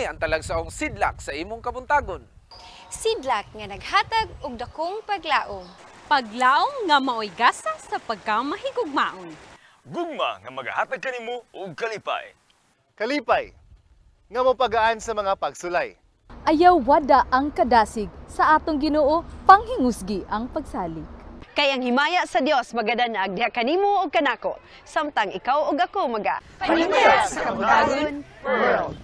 Kini ang talagsaong sidlak sa imong kabuntagon. Sidlak nga naghatag og dakong paglaom. Paglaom nga maoy gasa sa pagkamahigugmaon. Gugma nga magahatag kanimo og kalipay. Kalipay nga mopagaan sa mga pagsulay. Ayaw wada ang kadasig sa atong Ginoo, panghingusgi ang pagsalig. Kay ang himaya sa Dios magadanag diha kanimo og kanako, samtang ikaw og ako maga Panimaya sa Kabuntagon World.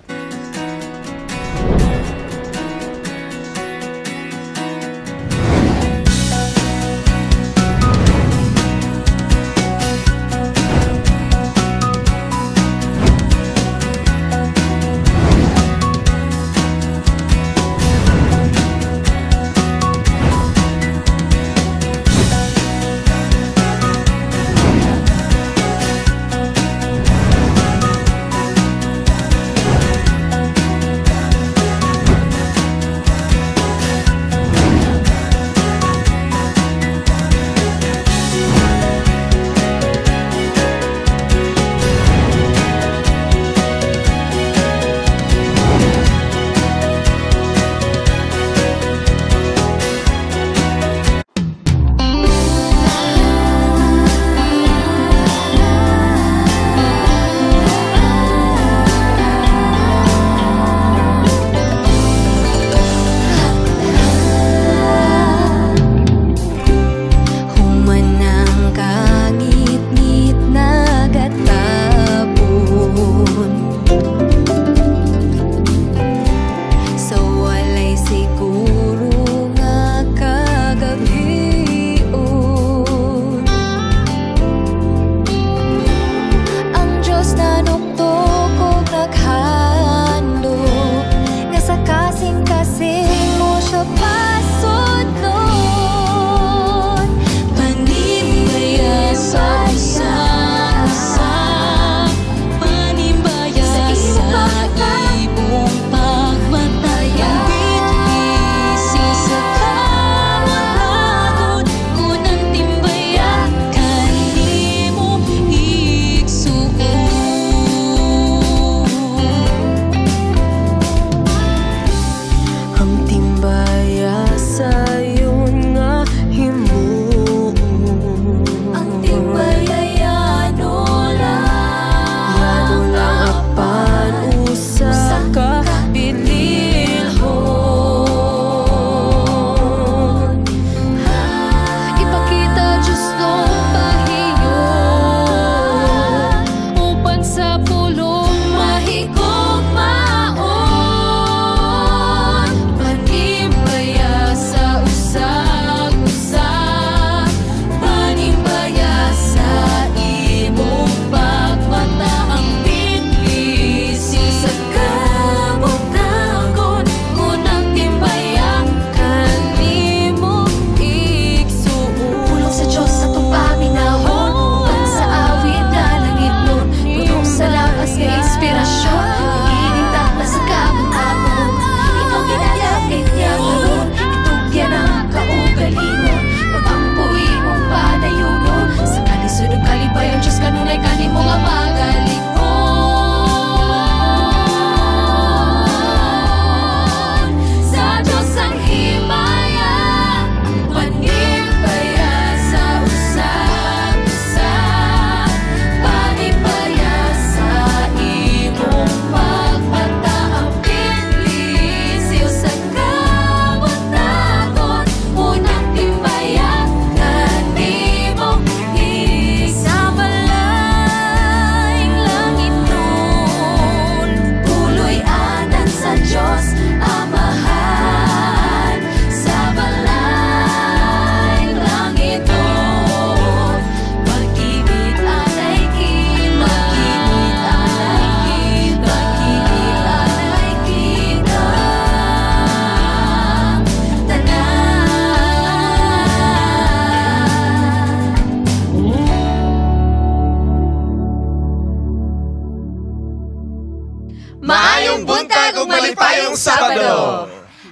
Maayong buntag ug malipayong Sabado.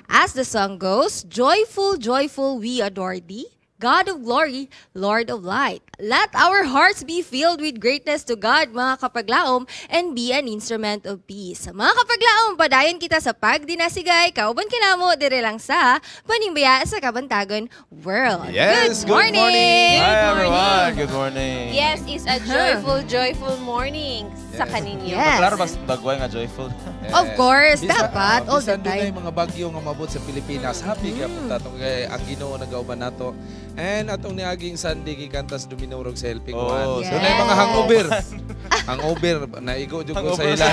As the song goes, "Joyful, joyful, we adore thee. God of glory, Lord of light. Let our hearts be filled with greatness to God, mga kapaglaom, and be an instrument of peace. Mga kapaglaom, padayon kita sa pagdinasigay, kauban kanamo dire lang sa Panimbaya sa Kabuntagon World. Yes, good morning! Hi everyone, good morning. Yes, it's a joyful, joyful morning sa kaninyo. Yes. Klaro ba bagway nga joyful? Yes. Of course, dapat, all the bisan dunay time. mga bagyo nga mabot sa Pilipinas, happy gyapon ta tungod kay ang Ginoo nagauban nato. And atong niaging Sunday gikanta sa Dominorog sa Helping Oh, One. yes. Dunay mga hangover. Hangover naigo jud ko sa ila.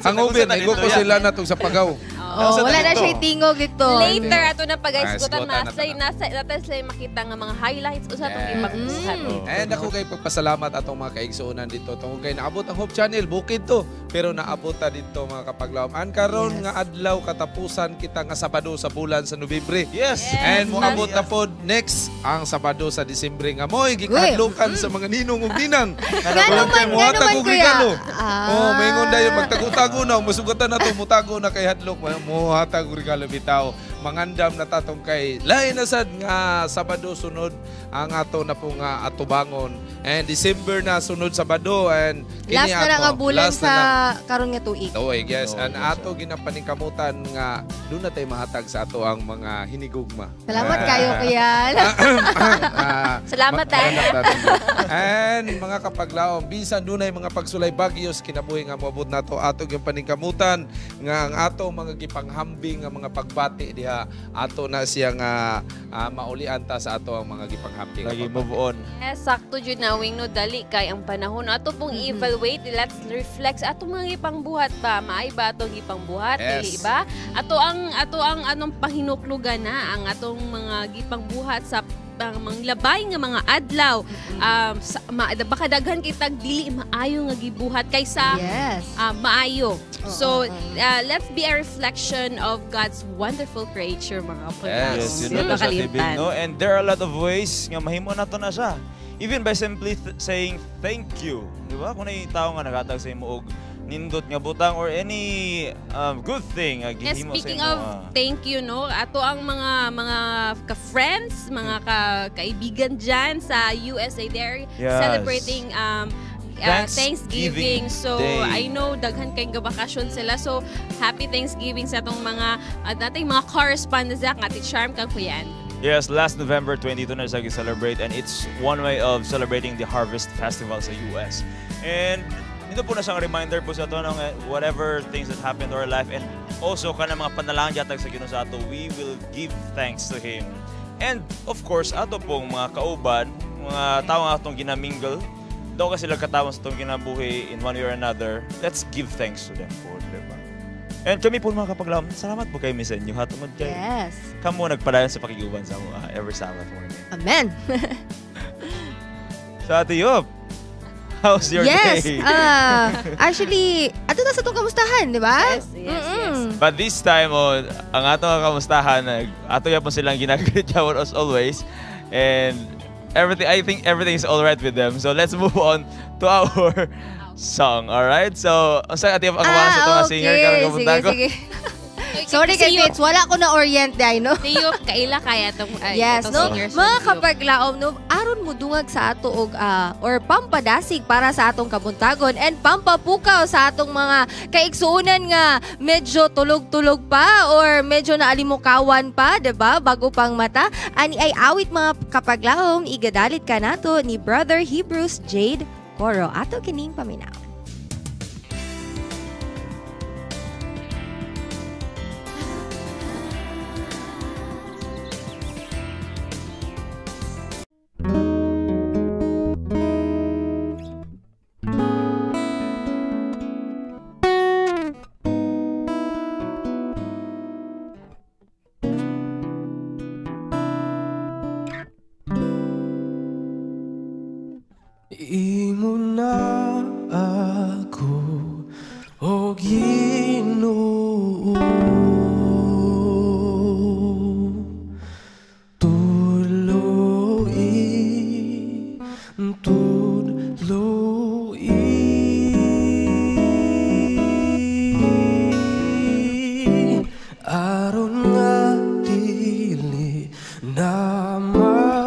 Hangover naigo ko sila natong sa pagaw. Oh, wala na siya tingog dito. Later, ato na pag-isgutan Ah, isgutan na na natin sila makita nga mga highlights usa atong Yes. ipagbuhat. And ako kay pagpasalamat atong mga kaigsuonan dito tungod kay naabot ang Hope Channel bukid to pero naabot ta dito mga kapaglaom. An karon nga adlaw katapusan kita nga Sabado sa bulan sa Nobyembre. Yes. And moabot na pod next ang Sabado sa Disyembre nga moy gikahadlokan sa mga ninong ug ninang. Ngano man, ngano man, og kuya? regalo. Ah. Oh, maingon dayon magtago-tago na musugatan na to mutago na kay hadlok mohatag og regalo bitaw. Mangandam na tatong kay lain na sad nga Sabado sunod ang ato na po nga atubangon. And December na sunod Sabado and kini Last na lang ato, ang bulan last na sa lang. karon nga tuig. Tuig, yes. Oh, And yes, ato ginapaningkamutan nga doon na tayo mahatag sa ato ang mga hinigugma. Salamat kayo, kuya. Salamat, ah. And mga kapaglaom, bisan dunay mga pagsulay bagyos kinabuhi nga moabot nato ato gyud paningkamutan nga ang ato mga gipanghambing nga mga pagbati diha ato na siya nga maulian ta sa ato ang mga gipanghambing. nga Lagi pagbati. move on. Yes, sakto jud na wing no dali kay ang panahon. Ato pong i-evaluate, let's reflect sa atong mga gipangbuhat ba? Maay ba atong gipangbuhat? Yes. Dili ba? Ato ang anong pahinuklugan na ang atong mga gipangbuhat sa ang mga labay nga mga adlaw. Baka daghan kitag dili maayo nga gibuhat kaysa Yes. maayo. So, Oo, oo. let's be a reflection of God's wonderful creature, mga kapaglaom. Yes, yun na siya, Tibig, no? And there are a lot of ways nga mahimo na to na siya. Even by simply saying thank you. Di ba? Kung naay tao nga naghatag sa imo og nindot nga butang or any good thing nga Yes, gihimo sa speaking imo. of thank you, no? Ato ang mga ka-friends, mga kaibigan dyan sa USA, they're Yes. celebrating Thanksgiving Thanksgiving. So, Day. I know daghan kay gabakasyon sila. So, happy Thanksgiving sa atong mga dating mga correspondents nga Ate Charm kang Kuya Andy. Yes, last November 22 na siya celebrate and it's one way of celebrating the Harvest Festival sa US. And ito po na siyang reminder po sa ato ng whatever things that happen to our life and also kanang mga panalangin yatag sa Ginoo sa ato, we will give thanks to Him. And of course, ato pong mga kauban, mga tao nga atong ginamingle, daw kasi sila katawang sa atong ginabuhi in one way or another, let's give thanks to them po, diba? And kami po mga kapaglaom, salamat po kayo sa inyo. Hatungod kay Yes. kamo nagpadayon sa pakiguban sa mga every Sabbath morning. Amen. So Ate Yop, how's your yes. day? Actually, ato na sa itong kamustahan, di ba? Yes, yes, yes. But this time, oh, ang ato nga kamustahan, ato yapon silang ginagreet as always. And everything, I think everything is all right with them. So let's move on to our song, all right? So, unsa Ate Yop ang kamustahan sa itong Ah, singer karon sige, kamunta ko? sige. Sorry kay Fitz, wala ko na-orient ay, no? Si Yop, kaila kaya itong, ay, Yes, itong no? singer sa Mga Yop. kapaglaom, no, aron mo dungag sa ato og or pampadasig para sa atong kabuntagon and pampapukaw sa atong mga kaigsuonan nga medyo tulog-tulog pa or medyo naalimukawan pa, 'di ba? Bago pang mata. Ani ay awit mga kapaglaom, igadalit ka nato ni Brother Hebrews Jade Coro. Ato kining paminaw. Imo na ako o Ginoo, Tudloi, tudloi, aron nga dili na ma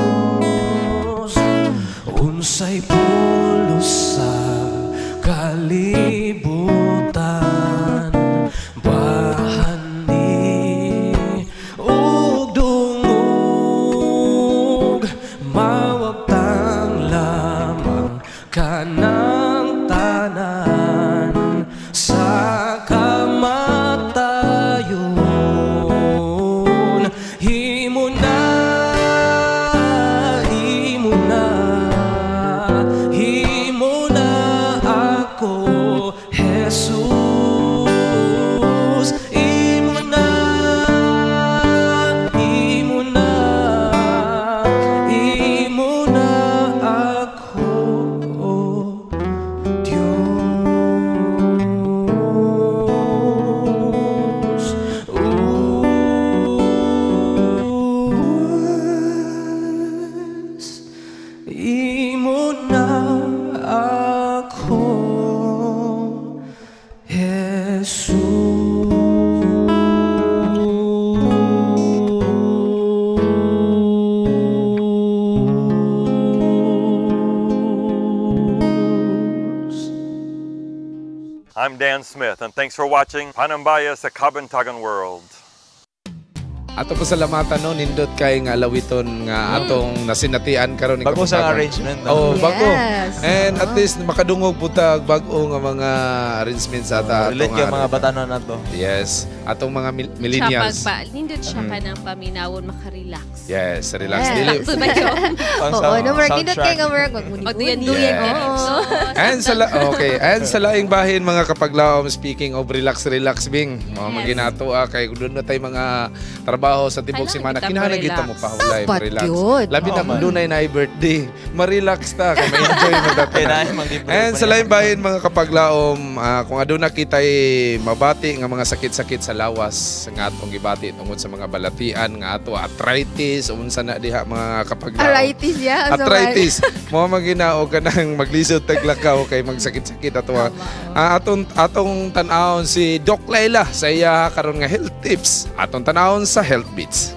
Diyos. Unsay pulos sa kalibutan, bahandi ug dungog, mawagtang lamang kanang tanan sa kamatayon. Himo na, himo na, himo na ako, Jesus. Imo na, imo na, imo na ako, Diyos. Us, imo na ako, Jesus. I'm Dan Smith, and thanks for watching Panambaya sa Kabuntagon World. Ato pasalamatan, no, nindot kay nga alawiton nga atong nasinatian karon ni Bago sa Kabuntagon. Arrangement, no? Oh, bago. Yes. And at least makadungog pud tag bag-o nga mga arrangement sa ata Relate atong kay mga bata na nato. Yes, atong mga millennials. Siya pagpa, nindot siya ka ng paminawon, makarelax. Yes, relax. Yes. Dili. Sakto ba yun? Pang Oo, no, murag nindot soundtrack. kay nga murag magmuni. Magduyan-duyan Yes. ka rin. So, And sa okay, and sa laing bahin, mga kapaglaom, speaking of relax relax bing, mga yes. Maginato kay doon na tay mga trabaho sa tibok Kailangan semana kita kinahanglan kita ma-relax. mo pahulay, Dapat relax. yun. Labi na Oo, kung man. dunay na birthday, ma-relax ta kay ma-enjoy mo Kaya tanan. na, mang-libre And pa sa niya. laing bahin, mga kapaglaom, kung aduna kita'y mabati nga mga sakit-sakit sa lawas nga atong gibati tungod sa mga balatian nga ato arthritis unsa na diha, mga kapaglaom. Arthritis ya. Arthritis. Mo magina o kanang maglisod taglakaw kay magsakit-sakit ato. Atong tan-awon si Doc Laila sa iya karon nga health tips. Atong tan-awon sa Health Beats.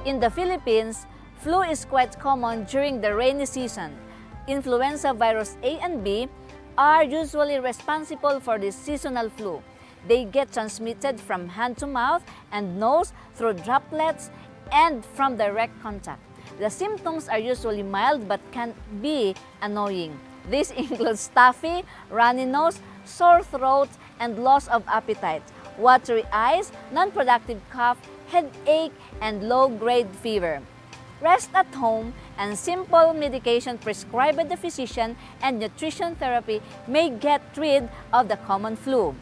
In the Philippines, flu is quite common during the rainy season. Influenza virus A and B are usually responsible for this seasonal flu. They get transmitted from hand to mouth and nose through droplets and from direct contact. The symptoms are usually mild but can be annoying. This includes stuffy, runny nose, sore throat, and loss of appetite, watery eyes, non-productive cough, headache, and low-grade fever. Rest at home and simple medication prescribed by the physician and nutrition therapy may get rid of the common flu.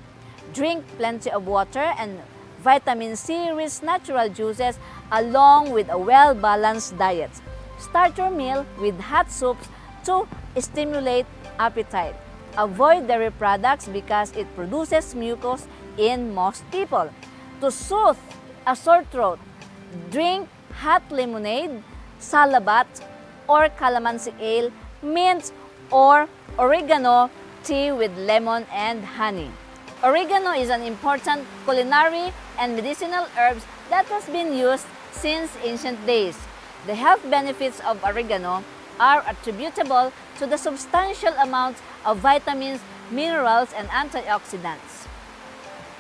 Drink plenty of water and vitamin C-rich natural juices along with a well-balanced diet. Start your meal with hot soups to stimulate appetite. Avoid dairy products because it produces mucus in most people. To soothe a sore throat, drink hot lemonade, salabat, or calamansi ale, mint, or oregano tea with lemon and honey. Oregano is an important culinary and medicinal herb that has been used since ancient days. The health benefits of oregano are attributable to the substantial amounts of vitamins, minerals, and antioxidants.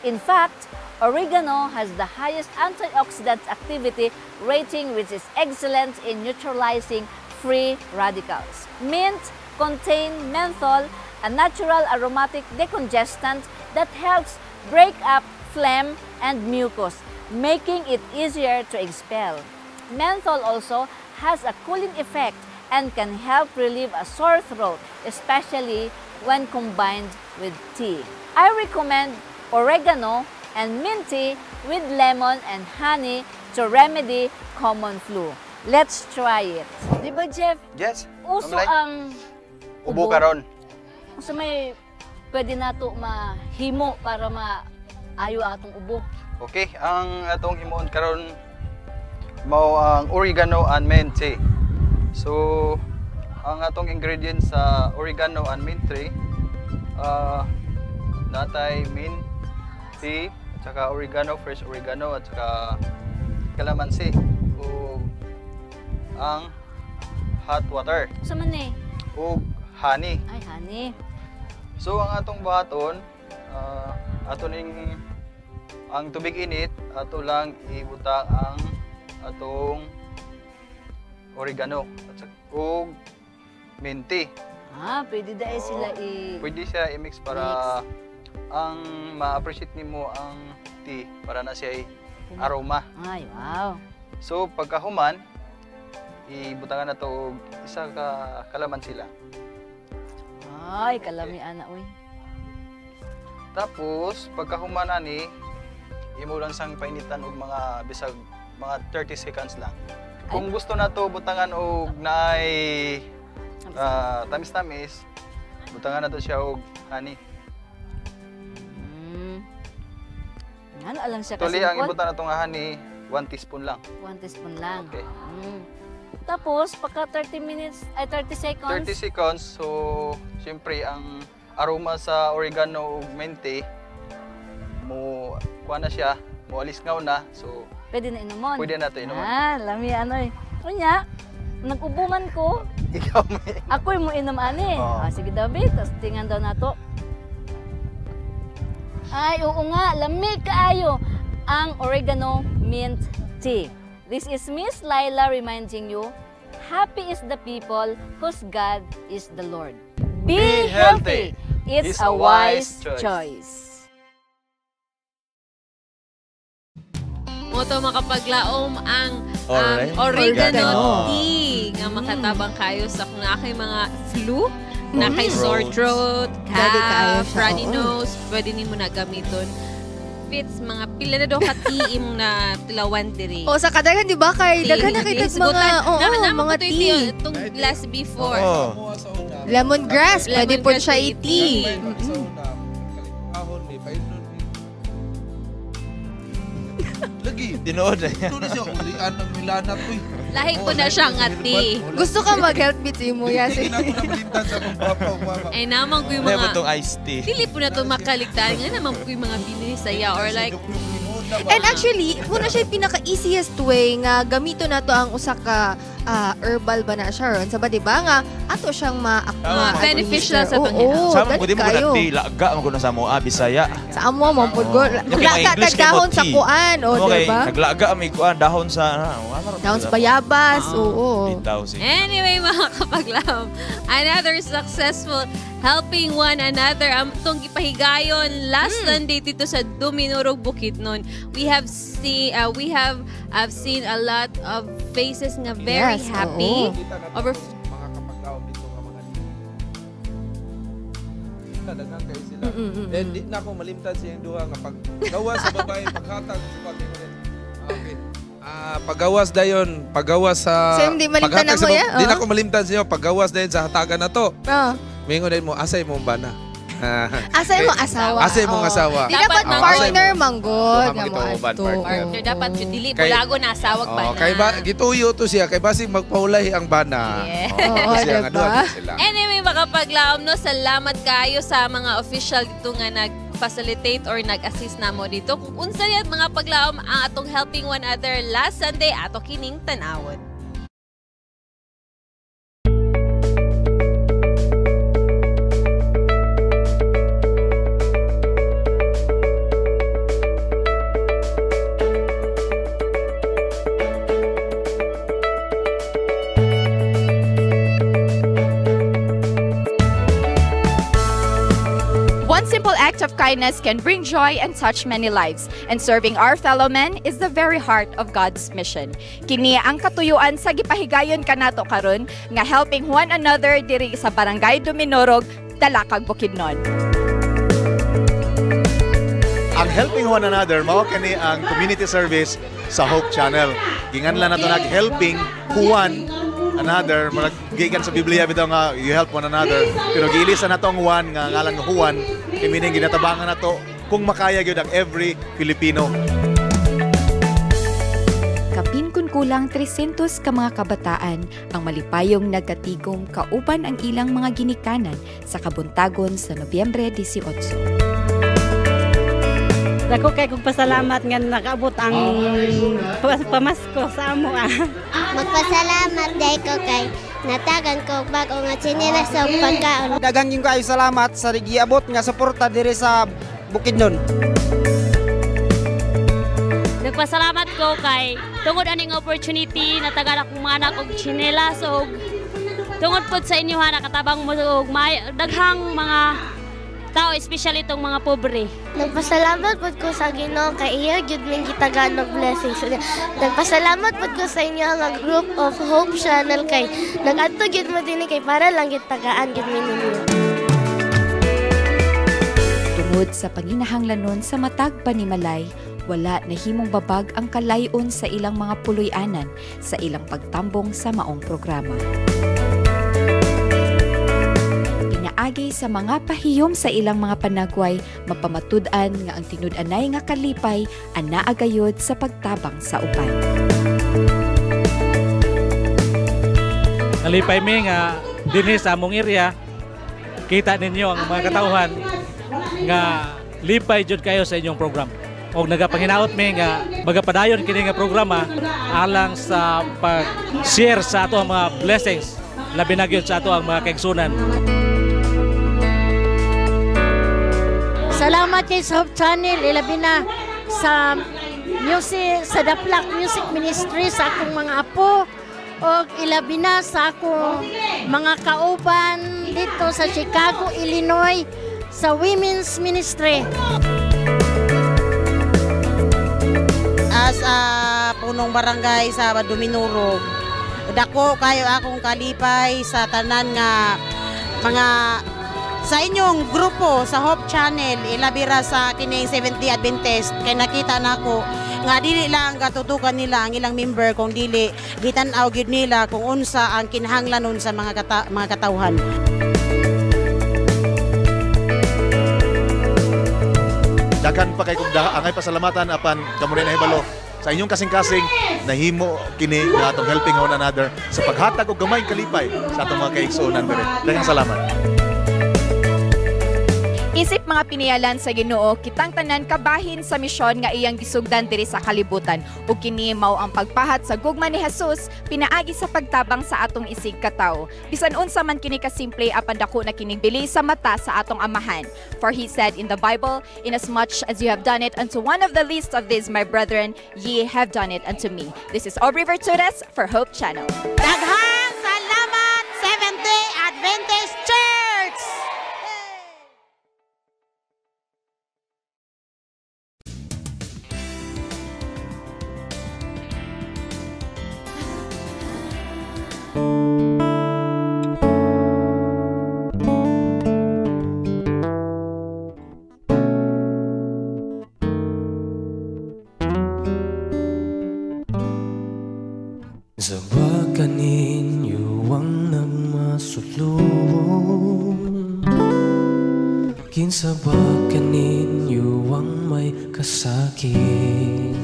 In fact, oregano has the highest antioxidant activity rating, which is excellent in neutralizing free radicals. Mint contain menthol, a natural aromatic decongestant that helps break up phlegm and mucus, making it easier to expel. Menthol also has a cooling effect and can help relieve a sore throat, especially when combined with tea. I recommend oregano and mint tea with lemon and honey to remedy common flu. Let's try it. Di ba, Jeff? Yes. Uso Ma'am Lai. ang Ubo karon. Unsa may pwede nato mahimo para maayo atong ubo? Okay, ang atong himuon karon mao ang oregano and mint tea. So, ang atong ingredients sa oregano and mint tea, natay mint, tea, at saka oregano, fresh oregano, at saka kalamansi ug ang hot water Sa man eh. ug honey. Ay, honey. So ang atong buhaton, ato ning ang tubig init, ato lang ibutang ang atong oregano at saka ug mint tea. Ah, pwede dahil sila i... Pwede siya i-mix para ang ma-appreciate nimo ang tea para na siya aroma. Ay, wow. So pagkahuman, ibutangan na to og isa ka kalamansi lang. Ay, kalami ana oy. Tapos pagkahuman ani, imo lang sang painitan og mga bisag mga 30 seconds lang. Kung gusto na to butangan og naay tamis-tamis, butangan na to siya og honey. Ano alam siya Tuli ang kasimple? ibutang na to nga honey, 1 teaspoon lang. 1 teaspoon lang. Okay. Tapos, pagka 30 minutes, ay 30 seconds. 30 seconds, so siyempre ang aroma sa oregano ug mente mo kuha na siya, mo alis ngaw na, so Pwede na inumon. Pwede na to inumon. Ah, lami ano eh. Unya, nag-ubo man ko. Ikaw may. Ako'y mo inom ani. Oo. Ah, sige daw, be. Tapos tingan daw nato. Ay, oo nga, lami kaayo ang oregano mint tea. This is Miss Laila reminding you, happy is the people whose God is the Lord. Be healthy. It's a wise choice. Moto makapaglaom ang Oregano. oregano tea nga makatabang kayo sa kung naa kay mga flu, na kay sore throat, Dali kaayo cough, siya, runny oo. nose, pwede nimo na gamiton. Fits mga pila na daw ka tea imong na tilawan diri. O sa kadaghan di ba kay daghan na kay tag mga oo, mga tea. Itong last before. Oo. Lemongrass, pwede po Lemongrass siya tea. i-tea. Ahon ni painon ni. Lagi. Tinuod na Ito na siya ulian ng milanat uy. Lahi po na siya nga tea. Gusto ka mag-health bits imo ya. Hindi na ko namalimtan sa akong papa o mama. Ay namang ko yung Ano mga itong iced tea? dili po na to makaligtaan nga naman ko yung mga binisaya or like And actually, muna siya yung pinaka-easiest way nga gamito na to ang usa ka herbal ba na siya ron. Sa ba, di ba? Nga, ato siyang Ma- ma-administer. beneficial sa atong Oo, health. Sa mo, dali pwede mo kayo. na tea. Laga mo ko na sa mo, Bisaya. Sa amo mo, pud ko. Oo. Yung kay mga Laga English tag kay mo dahon sa tea. kuan, o, Okay, di ba? naglaga may kuan dahon sa ano, Dahon sa bayabas, oo. Bitaw sige. Anyway, mga kapaglam, another successful helping one another ang itong gipahigayon last Sunday dito sa Dominurog Bukidnon. We have seen we have I've seen a lot of faces nga very Yes, happy. oo. Over Mga kapaglaom dito nga mga daghan kayo sila. Then di na ako malimtan sa iyang duha nga pag gawas sa babae paghatag sa babae. Okay. Paggawas dayon, paggawas sa Same, di malimtan paghatag na sa mo, ya? Di na Oo. ako malimtan sa inyo paggawas dayon sa hatagan na to. Oh. Mingon din mo asay mo bana. Asay mo asawa. Asay mong Oo. asawa. Di dapat Dapat partner manggod Duha nga mo man gito, uban adto. partner. partner dapat yun dili Kay- bulago na asawag pa Oh, na. kay ba gituyo to siya kay basig magpaulay ang bana. Yeah. Oh, Oo, siya nga diba? duha gid sila. Anyway, makapaglaom no, salamat kayo sa mga official dito nga nag-facilitate or nag-assist namo dito. Kung unsa niya mga paglaom ang atong helping one another last Sunday ato kining tan-awon. One simple act of kindness can bring joy and touch many lives. And serving our fellow men is the very heart of God's mission. Kini ang katuyuan sa gipahigayon kanato karon nga helping one another diri sa Barangay Dominorog, Talakag, Bukidnon. Ang helping one another mao kani ang community service sa Hope Channel. Ginganlan nato nag helping one another, murag gikan sa Biblia bitaw nga you help one another, pero giilisan nato ang one nga ngalan nga Juan, kay meaning ginatabangan nato kung makaya gyud ang every Filipino. Kapin kun kulang 300 ka mga kabataan ang malipayong nagkatigom kauban ang ilang mga ginikanan sa kabuntagon sa Nobyembre 18. Dako kay kog pasalamat nga nakaabot ang pamasko sa amo. Magpasalamat dahil ko kay natagan ko bag-o nga tsinelas sa pagkaon. Daghang yung kaayo salamat sa giabot nga suporta diri sa Bukidnon. Nagpasalamat ko kay tungod aning opportunity natagan akong mga anak og tsinelas og tungod pod sa inyo ha nakatabang mo og daghang mga tao, especially itong mga pobre. Nagpasalamat pod ko sa Ginoo kay iya gyud ming gitagaan og blessings. Nagpasalamat pod ko sa inyo nga group of Hope Channel kay nagadto gyud mo dinhi kay para lang gyud tagaan gyud mi ninyo. Tungod sa panginahanglanon sa matag panimalay, wala nahimong babag ang kalayon sa ilang mga puloy-anan sa ilang pagtambong sa maong programa. Pinaagi sa mga pahiyom sa ilang mga panagway, mapamatud-an nga ang tinud-anay nga kalipay anaa gayod sa pagtabang sa uban. Nalipay mi nga dinhi sa among area, kita ninyo ang mga katawhan nga lipay jud kayo sa inyong program. Og nagapanginaot mi nga magapadayon kini nga programa alang sa pag-share sa ato ang mga blessings, labi na gyud sa ato ang mga kaigsunan. Salamat kay sa Hope Channel, ilabi na sa music, sa Daplak Music Ministry, sa akong mga apo, og ilabi na sa akong mga kauban dito sa Chicago, Illinois, sa Women's Ministry. As a punong barangay sa Dominurog, dako kayo akong kalipay sa tanan nga mga sa inyong grupo sa Hope Channel, ilabira sa kining Seventh-day Adventist, kay nakita nako nga dili lang gatutukan nila ang ilang member kung dili gitan-aw gyud nila kung unsa ang kinahanglanon sa mga mga katawhan. Daghan pa kay kong angay pasalamatan apan kamo rin nahibalo sa inyong kasing-kasing nahimo kini nga atong helping one another sa paghatag og gamay kalipay sa atong mga kaigsuonan diri. Daghang salamat. Isip mga piniyalan sa Ginoo, kitang tanan kabahin sa misyon nga iyang gisugdan diri sa kalibutan. Ug kini mao ang pagpahat sa gugma ni Jesus pinaagi sa pagtabang sa atong isig katawo. Bisan unsa man kini kasimple apan dako na kining bili sa mata sa atong amahan. For he said in the Bible, inasmuch as you have done it unto one of the least of these my brethren, ye have done it unto me. This is Aubrey Vertudes for Hope Channel. Daghang salamat, Seventh-day Adventist Church! Sa baka ninyo ang nagmasulong, kinsa baka ninyo ang may kasakit,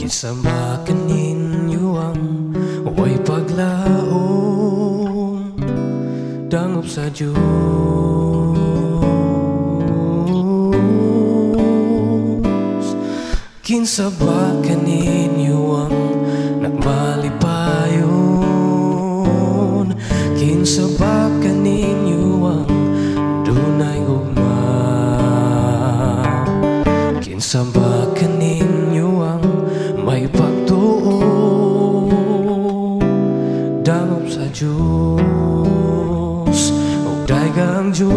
kinsa baka ninyo ang way paglaom, dangop sa Diyos. Kinsa baka ninyo ang nagmalipayon, kinsa baka ninyo ang dunay gugma, kinsa baka ninyo ang may pagtuo, dangop sa Diyos ug daygang Diyos.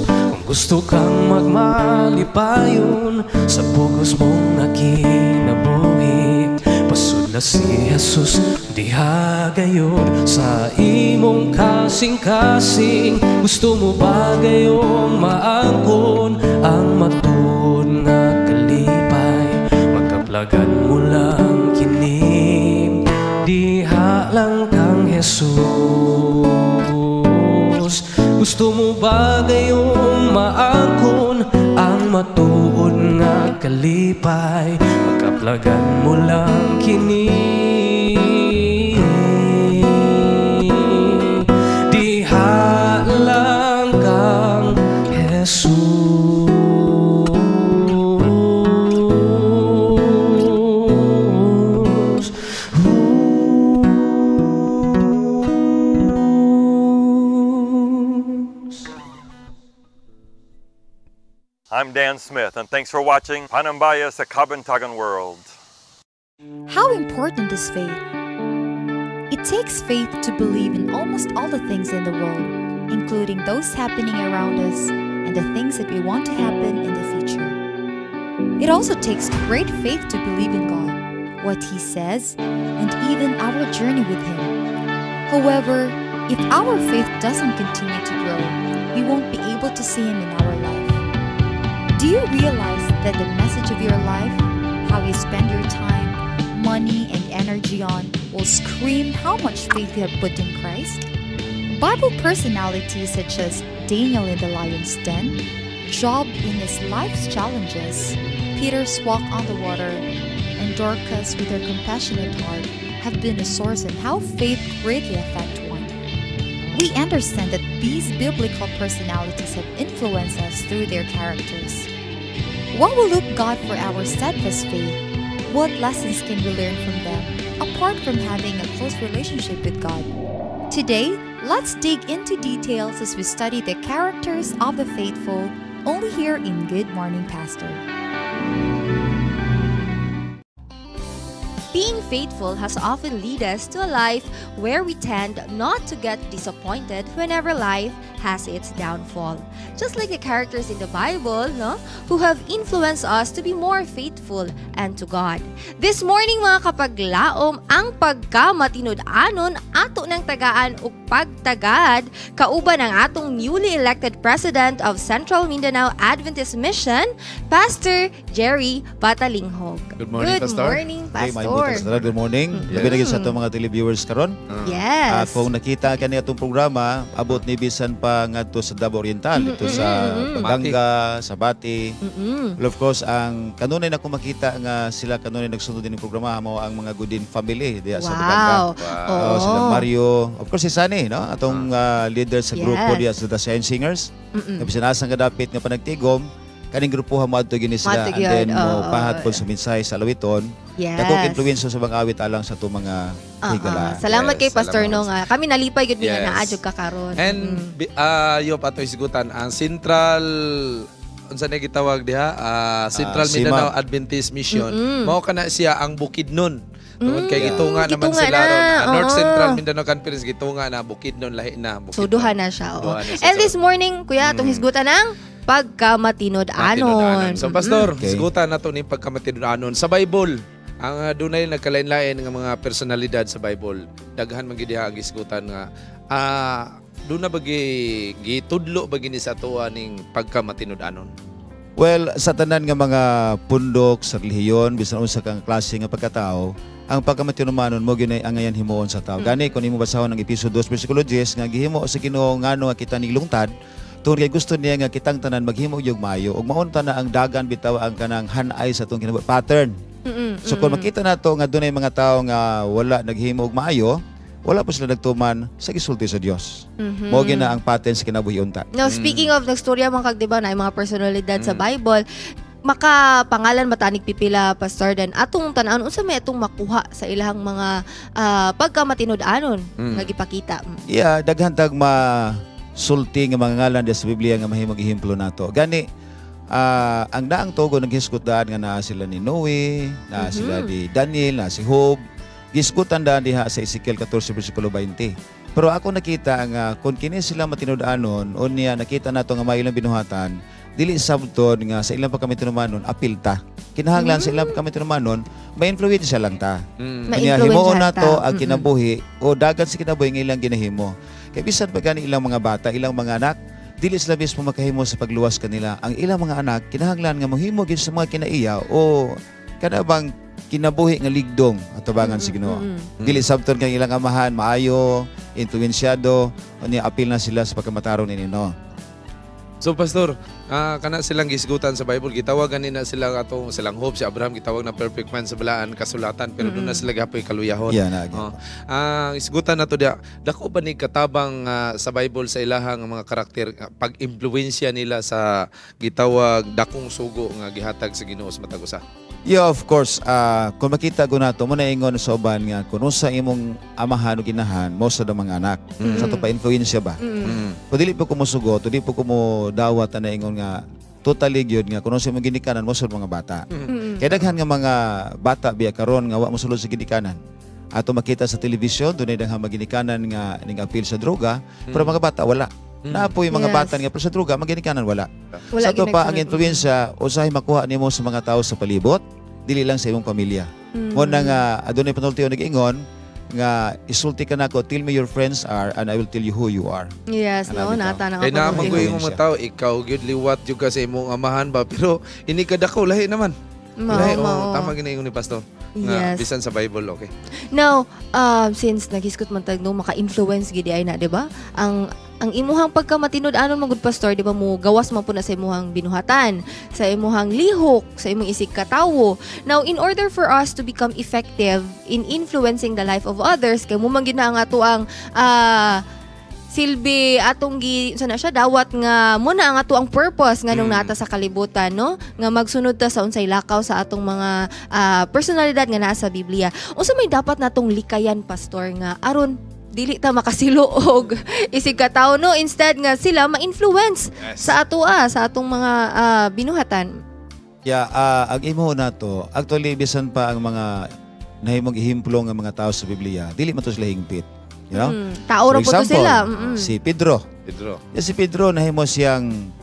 Kung gusto kang magmalipayon sa bugos mong nakinabuhi, pasudla si Jesus diha gayon sa imong kasing-kasing. Gusto mo ba gayong maangkon ang matuod nga kalipay? Magkaplagan mo lang kini, diha lang kang Jesus. Gusto mo ba gayong maangkon ang matuod nga kalipay? Magkaplagan mo lang kini, diha lang kang Jesus. I'm Dan Smith, and thanks for watching Panambaya sa Kabuntagon World. How important is faith? It takes faith to believe in almost all the things in the world, including those happening around us and the things that we want to happen in the future. It also takes great faith to believe in God, what He says, and even our journey with Him. However, if our faith doesn't continue to grow, we won't be able to see Him in our life. Do you realize that the message of your life, how you spend your time, money, and energy on, will scream how much faith you have put in Christ? Bible personalities such as Daniel in the lion's den, Job in his life's challenges, Peter's walk on the water, and Dorcas with her compassionate heart have been a source on how faith greatly affect one. We understand that these biblical personalities have influenced us through their characters. While we look God for our steadfast faith, what lessons can we learn from them apart from having a close relationship with God? Today, let's dig into details as we study the characters of the faithful only here in Good Morning Pastor. Being faithful has often led us to a life where we tend not to get disappointed whenever life has its downfall. Just like the characters in the Bible, no, who have influenced us to be more faithful and to God. This morning, mga kapaglaom, ang pagkamatinud-anon ato ng tagaan ug pagtagad kauban ang atong newly elected president of Central Mindanao Adventist Mission, Pastor Jerry Patalinghog. Good morning, Good Pastor. Morning, Okay, Pastor. may buntag sa tanan. Good morning. Labi na gyud sa atong mga televiewers karon. Kung nakita kani atong programa, abot ni bisan pa ngadto sa Davao Oriental, dito sa Pampanga, sa Bati. Well, of course, ang kanunay na makita nga sila kanunay nagsunod din ng programa mo ang mga Godin family diya sa Pampanga. Wow. Sila Mario, of course si Sunny, no? Atong leader sa grupo diya sa The Shine Singers. Bisan asa nga dapit nga panagtigom, kaning grupo ha moadto gini sila Moadto and then gyud, mo oo. pahat pod sa mensahe sa alawiton. Dagkong influensya sa mga awit alang sa atong mga higala. Salamat Yes, kay Pastor salamat. no nga. Kami nalipay gyud mi nga naa jud ka karon. And yo ato isgutan ang Central unsa na gitawag diha, Central Mindanao CIMAM. Adventist Mission. Mao kana siya ang Bukidnon. Tungod kay gitunga naman gitunga sila na, ron. North Central Mindanao Conference gitunga na Bukidnon lahi na Bukidnon. So duha na siya. Oo. Duha na siya. And this morning, kuya, atong hisgutan ang pagkamatinud-anon. Matinud-anon. So Pastor, hisgutan nato ni pagkamatinud-anon sa Bible. Ang dunay nagkalain-lain nga mga personalidad sa Bible. Daghan man gid diha ang hisgutan nga doon na bagi gitudlo bagi ni sa atoa ning pagkamatinud-anon. Well, sa tanan nga mga pundok sa relihiyon, bisan unsa kang klase nga pagkatao, ang pagkamatinumanon mo gyud ang angayan himuon sa tao. Gani kung imo basahon ang episode 2 versikulo 10 nga gihimo sa Ginoo ngano nga kita nilungtad, tungod kay gusto niya nga kitang tanan maghimo og maayo ug maunta na ang dagan bitaw ang kanang hanay sa atong kinabuhi pattern. So kung makita nato nga dunay mga tawo nga wala naghimo og maayo, wala po sila nagtuman sa gisulti sa Dios. Mao gyud na ang pattern sa kinabuhi unta. Now, speaking of nagstorya mga kag, diba, na yung mga personalidad sa Bible, makapangalan matanig pipila, Pastor, dan atong tan-awon unsa may atong makuha sa ilahang mga pagkamatinud-anon nga gipakita. Yeah, daghan tag masulti nga mga ngalan diya sa Biblia nga mahimong ehemplo nato. Gani ang daang tugo naghisgot daan nga naa sila ni Noe, naa sila ni Daniel, naa si Job. Gisgutan daan diha sa Ezekiel 14 versikulo 20. Pero ako nakita nga kung kini sila matinud-anon unya nakita nato nga may ilang binuhatan, dili sabton nga sa ilang pagkamatinumanon apil ta. Kinahanglan sa ilang pagkamatinumanon may influensya lang ta. Unya Ma-influensyahan himuon ta. nato ang kinabuhi o dagan sa kinabuhi nga ilang ginahimo. Kay bisan pa gani ilang mga bata, ilang mga anak, dili sila mismo makahimo sa pagluwas kanila. Ang ilang mga anak kinahanglan nga mohimo gyud sa mga kinaiya o kana bang kinabuhi nga ligdong atubangan sa Ginoo. Dili sabton kay ilang amahan maayo, influensyado, unya apil na sila sa pagkamatarong ni Ginoo. So Pastor, kana silang gisgutan sa Bible, gitawag gani na silang atong silang hope si Abraham gitawag na perfect man sa balaan kasulatan pero doon na sila gapoy kaluyahon. Yeah, na, Oh. Ang isgutan nato diya, dako ba ni katabang sa Bible sa ilahang mga karakter pag-impluwensya nila sa gitawag dakong sugo nga gihatag sa Ginoo sa matag usa? Yeah, of course. Kung makita ko nato, mo na ingon sa uban nga kung unsa imong amahan o ginahan, mo sa mga anak. Sa to pa influensya ba? Kung dili po ko mosugot, dili po ko mo dawat na ingon nga Totally gyud nga kuno sa imong ginikanan mosulod mga bata. Kay daghan nga mga bata biya karon nga wa mosulod sa ginikanan. Ato makita sa telebisyon dunay daghang mga ginikanan nga ning apil sa droga, pero mga bata wala. Naa poy mga bata nga apil sa droga, mga ginikanan wala. Wala Sa ato pa ang ginagsunod. influensya usahay makuha nimo sa mga tao sa palibot, dili lang sa imong pamilya. Mo na nga adunay panulti nag-ingon nga isulti ka nako, "Tell me your friends are and I will tell you who you are." Yes, no, Ano bitaw? nata na Kay naa man panulti. ko yung mga tao, ikaw gyud liwat gyud ka sa imong amahan ba, pero ini kadako lahi naman. Mao, Lahi, oh, mao. Tama gina ni pastor. Nga bisan sa Bible, okay. Now, since naghisgot man tag no maka-influence gid ay na, di ba? Ang imuhang pagkamatinud-anon man gud, pastor, di ba, mo gawas man po na sa imuhang binuhatan, sa imuhang lihok, sa imong isig katawo. Now, in order for us to become effective in influencing the life of others, kay mo man gyud na ang ato ang silbi atong gi sa na siya dawat nga mo na ang ato ang purpose nganong nata sa kalibutan, no, nga magsunod ta sa unsay lakaw sa atong mga personalidad nga naa sa Biblia. Unsa may dapat natong likayan, pastor, nga aron dili ta makasilo og isig katawo, no, instead nga sila ma-influence sa atoa, sa atong mga binuhatan? Yeah, ang imo nato, actually bisan pa ang mga nahimong ehemplo nga mga tao sa Biblia, dili man to sila hingpit. You know? Tao For ra po to example, sila. Si Pedro. Pedro. Yeah, si Pedro nahimo siyang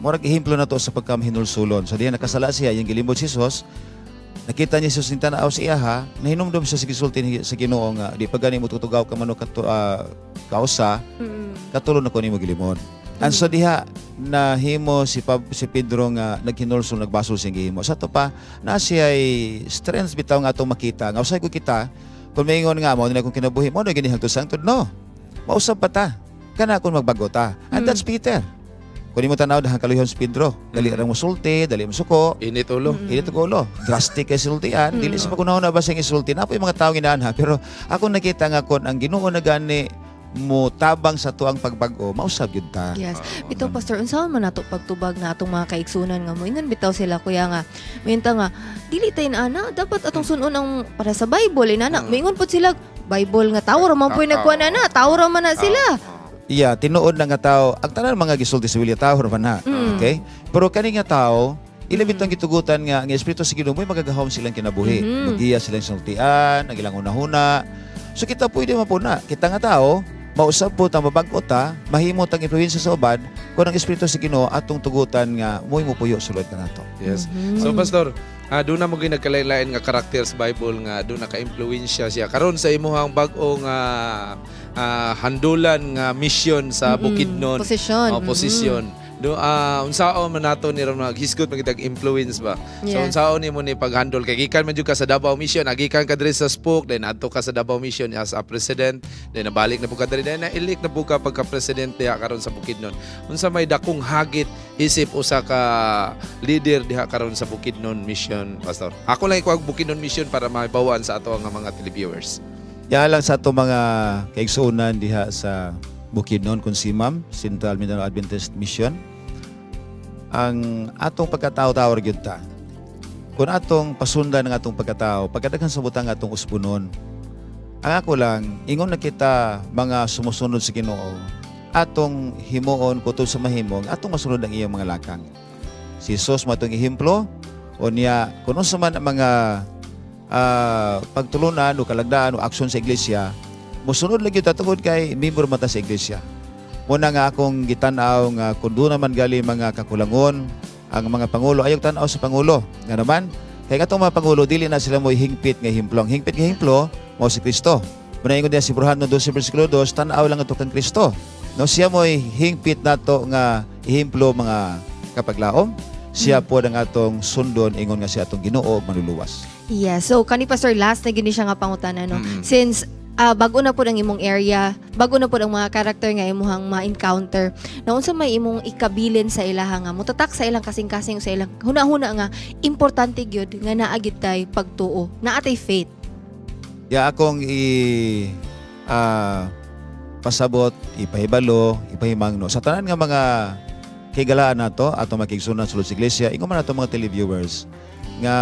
murag ehemplo na to sa pagkamahinulsulon. So diyan nakasala siya, yung gilimod si Jesus, nakita niya si Jesus ning tanaw sa iyaha, nahinumdom siya sa gisulti sa Ginoo nga di pa gani mo tutugaw ka manok kato, kausa, katulon ako nimo gilimod. And so diha nahimo si Pedro nga naghinulsol, nagbasol siyang gihimo. Sa ato pa na siya ay strength bitaw nga atong makita. Nga usay ko kita kung maingon nga mo na kung kinabuhi mo na gini hangtod sa hangtod, no. Mausab pa ta. Kana kung magbago ta. And that's Peter. Kung imo tanaw dahang kaluhon si Pedro, dali ra mo sulti, dali mo suko. Init ulo. Init og ulo. Drastic kay sultian. Dili sa pagunahon na ba siyang isulti. Na po yung mga tao ginaanha. Pero ako nakita nga kon ang Ginoo na gani mo tabang sa tuang pagbag-o, mausab gyud ta. Yes. Bitaw, pastor, unsaon man nato pagtubag na atong mga kaigsunan nga moingon bitaw sila, kuya, nga mointa nga dili tay ana dapat atong sunon ang para sa Bible inana. Moingon pud sila Bible nga tawo ra man puy nagkuan ana, tawo ra man na sila. Iya, tinuod na nga tao, ang tanan mga gisulti sa Biblia tao ra man na. Okay? Pero kani nga tao, ila bitong gitugutan nga ang Espiritu sa Ginoo mo'y magagahom silang kinabuhi. Magiya silang sultian, ang ilang hunahuna. So kita pwede man po na. Kita nga tao, mausab po ta, mabag-o ta, mahimo tang impluwensya sa uban kung ang Espiritu sa Ginoo atong tugutan nga mo'y mupuyo sulod kanato. Yes. So pastor, doon na mo nagkalain-lain nga karakter sa Bible nga doon naka-impluwensya siya. Karon sa imuhang bag-o nga handulan nga mission sa Bukidnon. Posisyon. Oh, posisyon. Do unsaon man nato ni ron hisgot man kitag influence ba. So unsaon nimo ni paghandle kay gikan man jud ka sa Davao Mission, agikan ka diri sa Spoke, then adto ka sa Davao Mission as a president, then nabalik na pud ka diri, then na-elect na pud ka pagka president diha karon sa Bukidnon. Unsa may dakong hagit isip usa ka leader diha karon sa Bukidnon Mission, Pastor? Ako lang ikuha Bukidnon Mission para maibawaan sa ato ang mga televiewers. Ya lang sa ato mga kaigsuonan diha sa Bukidnon kung si Ma'am Central Mindanao Adventist Mission. Ang atong pagkatao-tao ra gyud ta. Kung atong pasundan ang atong pagkatao, pagkadaghan sa butang atong usbunon. Ang ako lang, ingon na kita mga sumusunod sa Ginoo, atong himuon kutob sa mahimong, atong masunod ang iyang mga lakang. Si Jesus mo atong ehemplo, o niya, kung unsa man ang mga pagtulunan o kalagdaan o aksyon sa iglesia, musunod lagi ta tungod kay member man ta sa iglesia. Muna nga akong gitan-aw nga kung doon naman gali mga kakulangon ang mga pangulo, ayaw tan-aw sa pangulo. Nga naman, kay katong mga pangulo dili na sila mo hingpit nga ehemplo. Ang hingpit nga ehemplo mao si Kristo. Muna ingon diya si Burhano 12 versikulo 2, tan-aw lang ato kang Kristo. No, siya mo'y hingpit nato nga ehemplo mga kapaglaom. Siya po ang atong sundon ingon nga siya atong Ginoo ug manluluwas. Yeah, so kani, pastor, last na gini siya nga pangutana, no. Since bago na po ang imong area, bago na po ang mga karakter nga imuhang ma-encounter. Na unsa may imong ikabilin sa ilaha nga mutatak sa ilang kasing-kasing, sa ilang huna-huna nga importante gyud nga naa gyud tay pagtuo, naa tay faith? Ya akong i pasabot, ipahibalo, ipahimangno sa tanan nga mga kigalaan nato ato makigsunan sulod sa iglesia, ingon man ato mga televiewers nga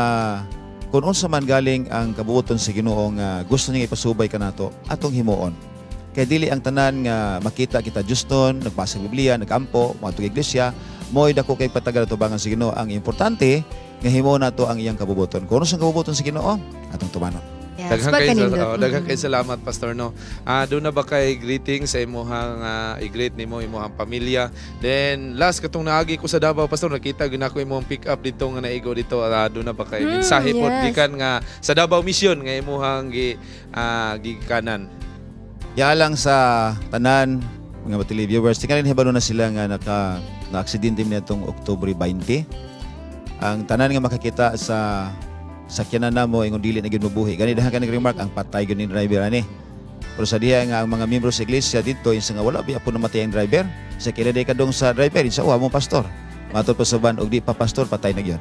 kung unsa man galing ang kabuoton sa Ginoo nga gusto niya ipasubay kanato, atong himuon. Kay dili ang tanan nga makita kita Diosnon, nagbasa sa Biblia, nagampo, moadto iglesia, Mo'y dako kay patagal tubangan sa Ginoo. Ang importante nga himo nato ang iyang kabubuton. Kung ano sa kabubuton sa Ginoo, atong tumanon. Yes, Daghan kay salamat, Pastor, no. Doon na ba kay greeting sa imuhang i-greet nimo imuhang pamilya. Then last katong naagi ko sa Davao, Pastor, nakita gyud nako imong pick up dito nga naigo dito. Doon na ba kay mensahe pod gikan nga sa Davao Mission nga imuhang gikanan. Ya lang sa tanan mga batili viewers, tingalin hibalo na sila nga naka na-aksidente niadtong Oktubre 20. Ang tanan nga makakita sa sakyanan namo ingon dili na gyud mabuhi. Gani daghan ka nag-remark ang patay gyud ni driver ani. Pero sa diha nga ang mga miyembro sa iglesia didto insa nga wala biya po namatay ang driver. Sa kila day kadong sa driver insa wa mo pastor. Matod pa sa van og di pa pastor patay na gyud.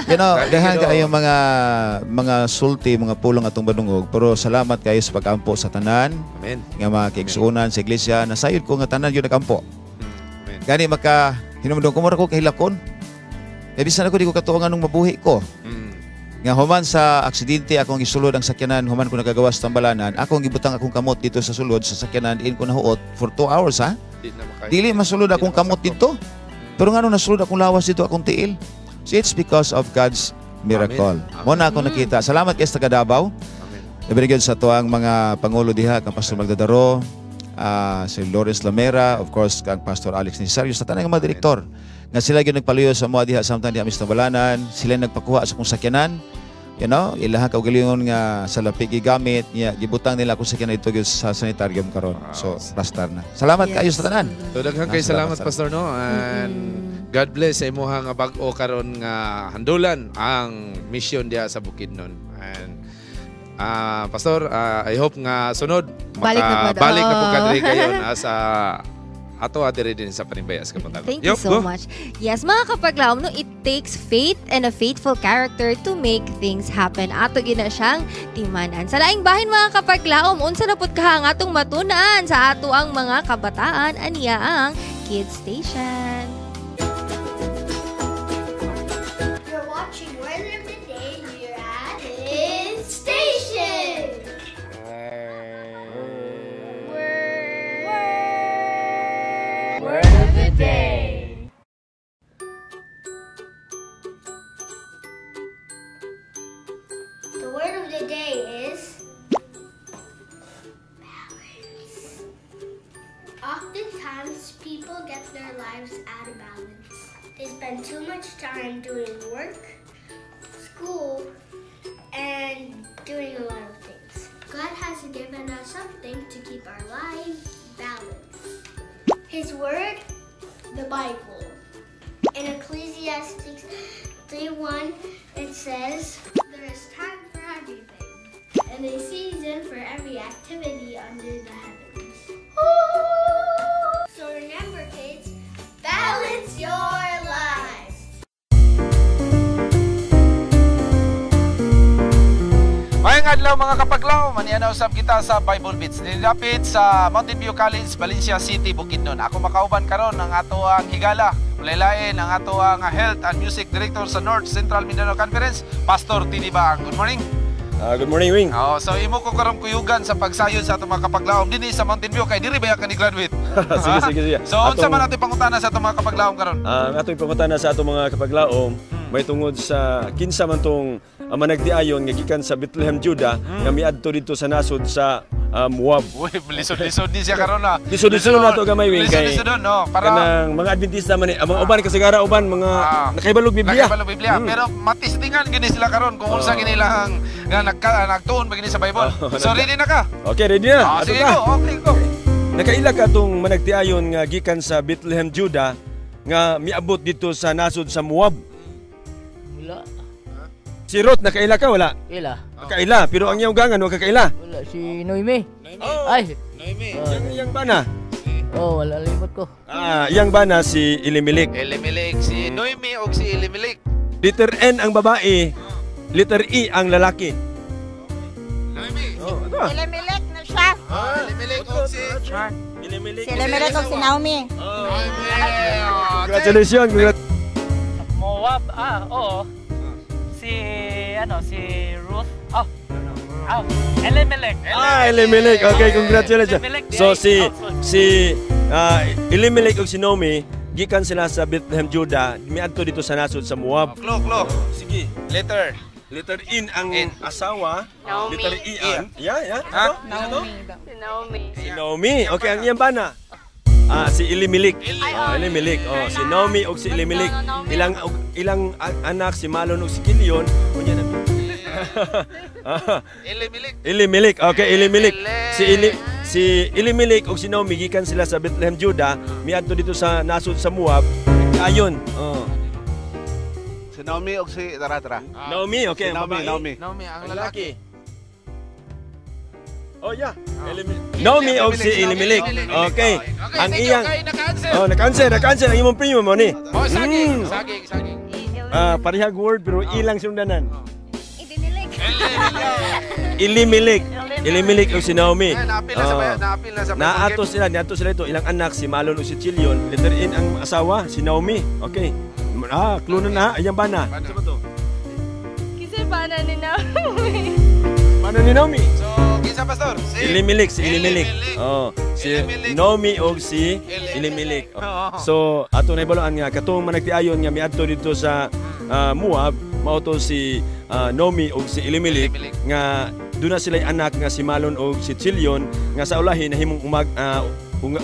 You know, daghan kaayo mga sulti, mga pulong atong badungog, pero salamat kayo sa pag-ampo sa tanan. Amen. Nga mga kaigsuonan sa iglesia, nasayod ko nga tanan gyud nagampo. Amen. Gani maka hinumdum ko mura ko kahilakon. Kay bisan ako di ko katuo nganong mabuhi ko. Nga human sa aksidente akong gisulod ang sakyanan, human ko nagagawa sa tambalanan, akong gibutang akong kamot dito sa sulod sa sakyanan, diin ko nahuot for 2 hours ha. Dili masulod akong kamot dito. Pero ngano nasulod akong lawas dito, akong tiil. So it's because of God's miracle. Mo na ako nakita. Salamat kay sa taga Davao. Amen. Sa tuang mga pangulo diha, kang Pastor Magdadaro, si Lawrence Lamera, of course kang Pastor Alex Necesario, sa tanang mga direktor. Nga sila gyud nagpaluyo sa mga diha samtang diha mis tambalanan, sila nagpakuha sa kong sakyanan. You know, ilaha kaugalingon nga sa lapi gigamit niya, gibutang nila akong sakyanan dito sa sanitarium karon. So, pastor na. Salamat kayo sa tanan. So daghan kay salamat, Pastor, no. And God bless sa imuha nga bag-o karon nga handulan ang mission diha sa Bukidnon. And Pastor, I hope nga sunod balik na po kadiri kayo sa ato adiri din sa Panimbayas Kabuntagon. Thank you so much. Yes, mga kapaglaom, no, it takes faith and a faithful character to make things happen. Ato gina siyang timanan. Sa laing bahin mga kapaglaom, unsa na pud ka ang atong matun-an sa ato ang mga kabataan aniya ang Kids Station. You're watching Word of the Day here at Kids Station. Word of the day. The word of the day is balance. Oftentimes, people get their lives out of balance. They spend too much time doing work, school, and doing a lot of things. God has given us something to keep our lives balanced. His word, the Bible. In Ecclesiastes 3:1, it says, "There is time for everything, and a season for every activity under the heavens." So remember, kids, balance your lives. Maayong adlaw mga kapaglaw, manianaw usab kita sa Bible Beats. Nilapit sa Mountain View College, Valencia City, Bukidnon. Ako makauban karon ang ato ang higala. Ulaylain ang ato ang Health and Music Director sa North Central Mindanao Conference, Pastor Tini Baang. Good morning. Good morning, Wing. Oh, so imo ko karon kuyugan sa pagsayod sa atong mga kapaglaom dinhi sa Mountain View kay diri ba ka ni graduate? Sige. So unsa man ato pangutana sa atong mga kapaglaom karon? Ang atong pangutana sa atong mga kapaglaom may tungod sa kinsa man tong managdiayon nga gikan sa Bethlehem, Judah, nga miadto didto sa nasod sa Moab. Uy, lisod-lisod ni siya karon na. Lisod-lisod na to gamay, Wing, kay lisod-lisod no para kanang mga Adventista man ang mga uban kasagara uban mga nakaibalog Biblia. Nakaibalog Biblia, pero matistingan gini sila karon kung unsa gini lang nga nagtuon ba gini sa Bible. So ready na ka? Okay, ready na. Sige go, okay go. Nakaila ka tong managtiayon nga gikan sa Bethlehem, Judah nga miabot dito sa nasod sa Moab. Wala. Si Ruth, nakaila ka wala? Ila. Nakaila, pero ang iyong gangan wa kakaila. Wala si Noemi. Oh, ay. Noemi. Yang bana? Oh, wala limot ko. Yang bana si Elimelech. Elimelech, si Noemi og si Elimelech. Letter N ang babae, letter E ang lalaki. Noemi. Oh, ano? Elimelech na siya. Elimelech og si Elimelech. Si Elimelech og si Naomi. Congratulations. Moab, oo. Si Ruth. Elimelech. Elimelech. Okay, congratulations. So si Elimelech ug si Naomi gikan sila sa Bethlehem, Judah, miadto dito sa nasod sa Moab. Klo, klo. Sige. Letter. Letter N ang asawa. Naomi. Letter E ang. Yeah, yeah. Ha? Naomi. Si Naomi. Si Naomi. Okay, ang iyang bana. Ah, si Elimelech. Oh, Elimelech. Oh, si Naomi ug si Elimelech. Ilang ilang anak si Malon ug si Kilion. Unya na. Elimelech. Elimelech. Okay, Elimelech. Si Elimelech ug si Naomi gikan sila sa Bethlehem, Judah, miadto dito sa nasod sa Moab. Ayon. Oh. Si Naomi o si tara tara. Naomi, okay, Si ang Naomi, babae. Naomi. Naomi, ang lalaki. Oh yeah. Naomi og si Elimelech. Okay. Ang thank you. iyang Kay naka-answer. Oh, naka-answer, naka-answer ang imong primo mo ni. Oh, saging, saging, saging. Ah, parehag word pero ilang sundanan. Elimelech. Elimelech og si Naomi. Naapil na sa Oh. bayan, naapil na sa bayan. Naato sila, niadto sila ito ilang anak si Malon ug si Chilion. Letter N ang asawa si Naomi. Okay. Ah, clue na na, ayang bana. Kasi bana ni Naomi. Bana ni Naomi. So, kinsa pastor? Si Elimelech, si Elimelech. Oh, si Naomi og si Elimelech. Oo. So, ato na ibaluan nga katong managtiayon nga miadto didto sa Moab, mao to si Naomi og si Elimelech nga duna sila anak nga si Malon og si Chilion nga sa ulahi nahimong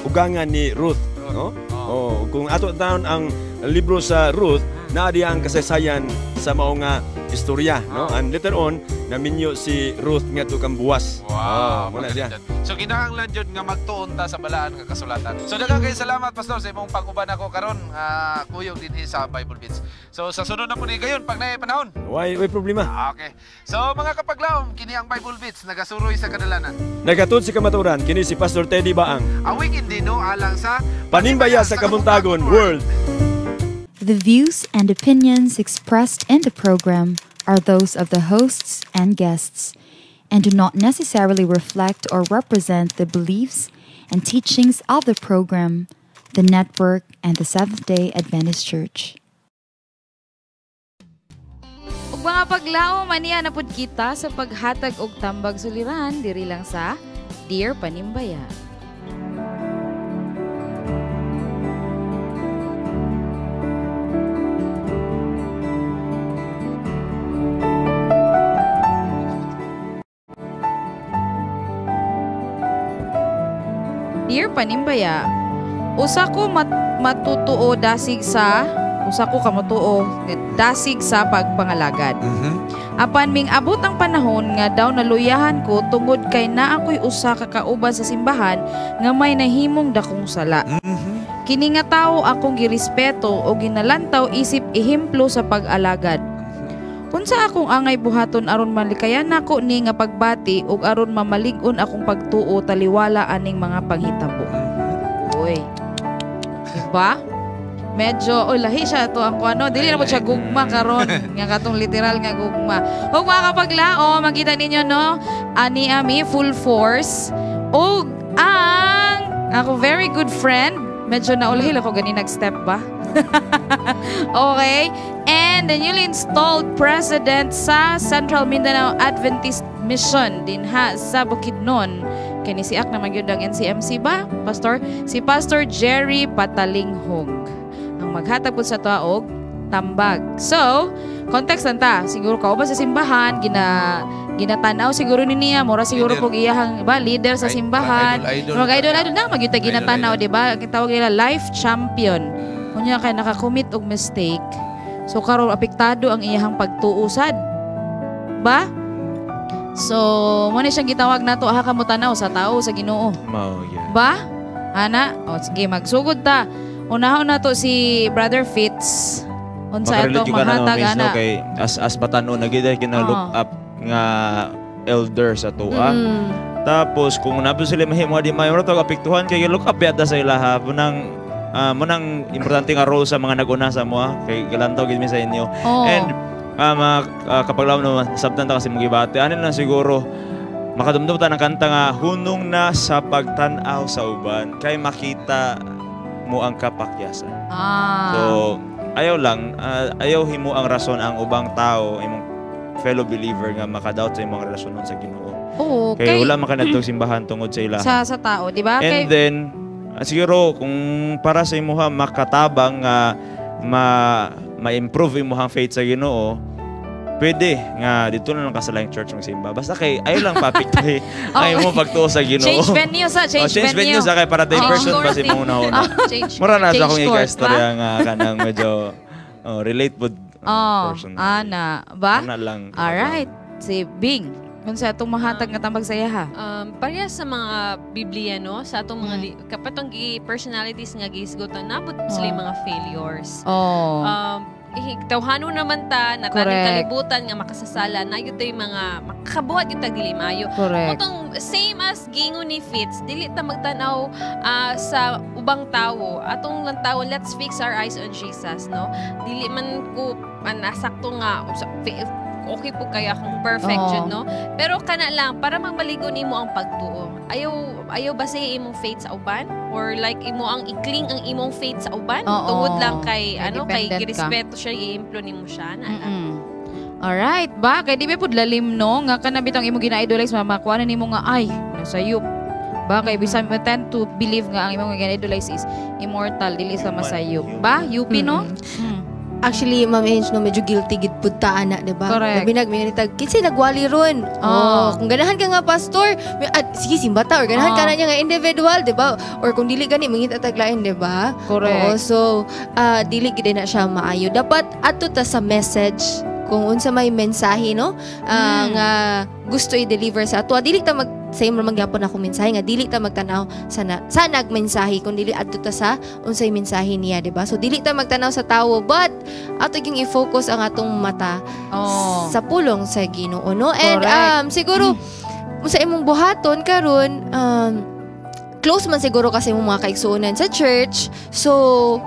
ugangan ni Ruth, no? Oh, kung ato taon ang libro sa Ruth, naa diya ang kasaysayan sa mao nga istorya, no? And later on, naminyo si Ruth ngadto kang Boaz. Wow, Oh, muna siya. So kinahanglan jud nga magtuon ta sa balaan nga kasulatan. So daghang kay salamat pastor sa imong pag-uban ako karon nga kuyog dinhi sa Bible Beats. So sa sunod na po ni gayon pag naay panahon. Way, way problema. Ah, okay. So mga kapaglaom, kini ang Bible Beats nagasuroy sa kadalanan. Nagatod si kamaturan kini si Pastor Teddy Baang. Awig hindi no alang sa Panimbaya sa Kabuntagon World. The views and opinions expressed in the program are those of the hosts and guests and do not necessarily reflect or represent the beliefs and teachings of the program, the network, and the Seventh-day Adventist Church. Ug mga paglaom aniya na pud kita sa paghatag og tambag suliran diri lang sa Dear Panimbaya. Dear Panimbaya, usa ko matutuo dasig sa usa ko kamatuo dasig sa pagpangalagad. Apan ming abot ang panahon nga daw naluyahan ko tungod kay naa ko'y usa ka kauban sa simbahan nga may nahimong dakong sala. Kini nga tawo akong girespeto o ginalantaw isip ehemplo sa pag-alagad. Unsa akong angay buhaton aron malikayan nako ni nga pagbati ug aron mamalig-on akong pagtuo taliwala aning mga panghitabo. Uy. Diba? Medyo, oy, lahi siya to ang kuano. Dili na po siya gugma karon nga katong literal nga gugma. Ug mga kapaglao, makita ninyo no, ani ami full force ug ang ako very good friend, medyo naulahil ako gani nag-step ba? Okay. And the newly installed president sa Central Mindanao Adventist Mission dinha sa Bukidnon. Kini si Ak naman yun ang NCMC ba, Pastor? Si Pastor Jerry Patalinghog. Ang maghatag po sa tuwa og tambag. So, context lang ta. Siguro ka ba sa simbahan, ginatanaw siguro ni niya, mura siguro Leader. pog iyahang ba leader sa Ay, simbahan. idol, idol. Mga idol, idol na magyud ta ginatanaw, Idol, di ba? Ang tawag nila life champion. Unya kay nakakommit og mistake. So karon apektado ang iyahang pagtuo sad. Ba? So, mo ni siyang gitawag nato aha kamo tanaw sa tao sa Ginoo. Mao yeah. Ba? Ana, o sige magsugod ta. Unahon nato si Brother Fitz. Unsa Makarelate atong yung ka na mahatag miss, no, ana? kay as batanon na gid kina look Oo. up nga elder sa tuwa. Tapos kung napo sila mahimo di mayo to apektuhan kay look up yata sa ilaha munang munang importante nga role sa mga naguna sa mo kay galantaw gid mi sa inyo. Oo. And mga kapag no sabtan ta kasi magibate ani lang siguro makadumdum ta ng kanta nga hunong na sa pagtan-aw sa uban kay makita mo ang kapakyasan. Ah. So, ayaw lang, ayaw himo ang rason ang ubang tao, imong fellow believer nga makadoubt sa imong relasyon nun sa Ginoo. Oo, Kay wala man ka nadtog simbahan tungod sa ila. sa tao, di ba? And Kay then Siguro kung para sa imuha makatabang nga ma-improve imuhang faith sa Ginoo, pwede nga dito na lang ka sa laing church magsimba. Basta kay ayo lang paapektuhi ang imong pagtuo sa Ginoo. Change venue sa, change Oh, change venue. venue sa kay para diversion Oh. ba sa imong una-una. Mura na Change sa akong court ika-istorya ba? nga kanang medyo oh, relate pod Oh, person. ana ba? Ana lang. Alright. Si Bing. Unsa atong mahatag nga tambag sa iya? Parehas sa mga Biblia, no? Sa atong mga kapatong gi personalities nga gihisgutan, napot sila yung mga failures. Tawhano naman ta, nataning kalibutan nga makasasala, na yun tayo mga makakabuhat yung tag dili maayo. Motong same as gingon ni Fitz, dili ta magtanaw sa ubang tawo. Atong lang tawo, let's fix our eyes on Jesus, no? Dili man ko sakto nga okay po kaya kung perfect yun, no? Pero kana lang, para magmaligo nimo ang pagtuo. Ayaw ayaw ba sa imong faith sa uban or like imo ang i-cling ang imong faith sa uban tungod lang kay Kay ano kay dependent ka. girespeto siya, iimplo nimo siya na lang. Alright, ba kay di ba pud lalim, no, nga kana bitong imong gina-idolize mamakuha na nimo nga ay nasayop. Ba kay bisan we tend to believe nga ang imong gina-idolize is immortal, dili sa masayop. Ba UP, no? Actually, Ma'am Ange, no, medyo guilty gid pud ta ana, di ba? Correct. Labi nag may kinsay nagwali ron. Oh, kung ganahan ka nga pastor, may, at, sige simba ta or ganahan ka na niya nga individual, di ba? Or kung dili gani mangita taglain, di ba? Oo, so dili gid na siya maayo. Dapat adto ta sa message kung unsa may mensahe, no, nga gusto i-deliver sa ato. Dili ta mag same ra man gyapon ako mensahe nga dili ta magtanaw sa sa nagmensahe kun dili adto ta sa unsay mensahe niya, di ba? So dili ta magtanaw sa tawo but ato gyung i-focus ang atong mata sa pulong sa Ginoo, no? And siguro sa imong buhaton karon, close man siguro kasi imong mga kaigsuonan sa church, so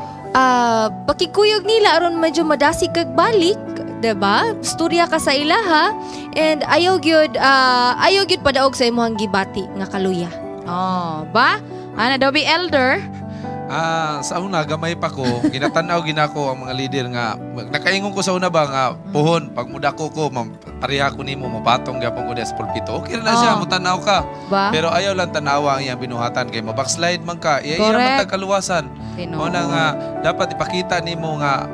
pakikuyog nila aron medyo madasig kag balik, 'di ba? Storya ka sa ilaha and ayaw gyud padaog sa imong gibati nga kaluya. Oh, ba? Ana daw be elder. Sa una gamay pa ko, ginatan-aw ginako ang mga leader nga nakaingon ko sa una ba nga puhon pag mudako ko, ma'am, pareha ko nimo mopatong gyapon ko diha sa pulpito. Okay na siya, mutanaw ka. Ba? Pero ayaw lang tanawa ang iyang binuhatan kay mabackslide man ka. Iya iya man tag kaluwasan. Tinuod. Mao na nga dapat ipakita nimo nga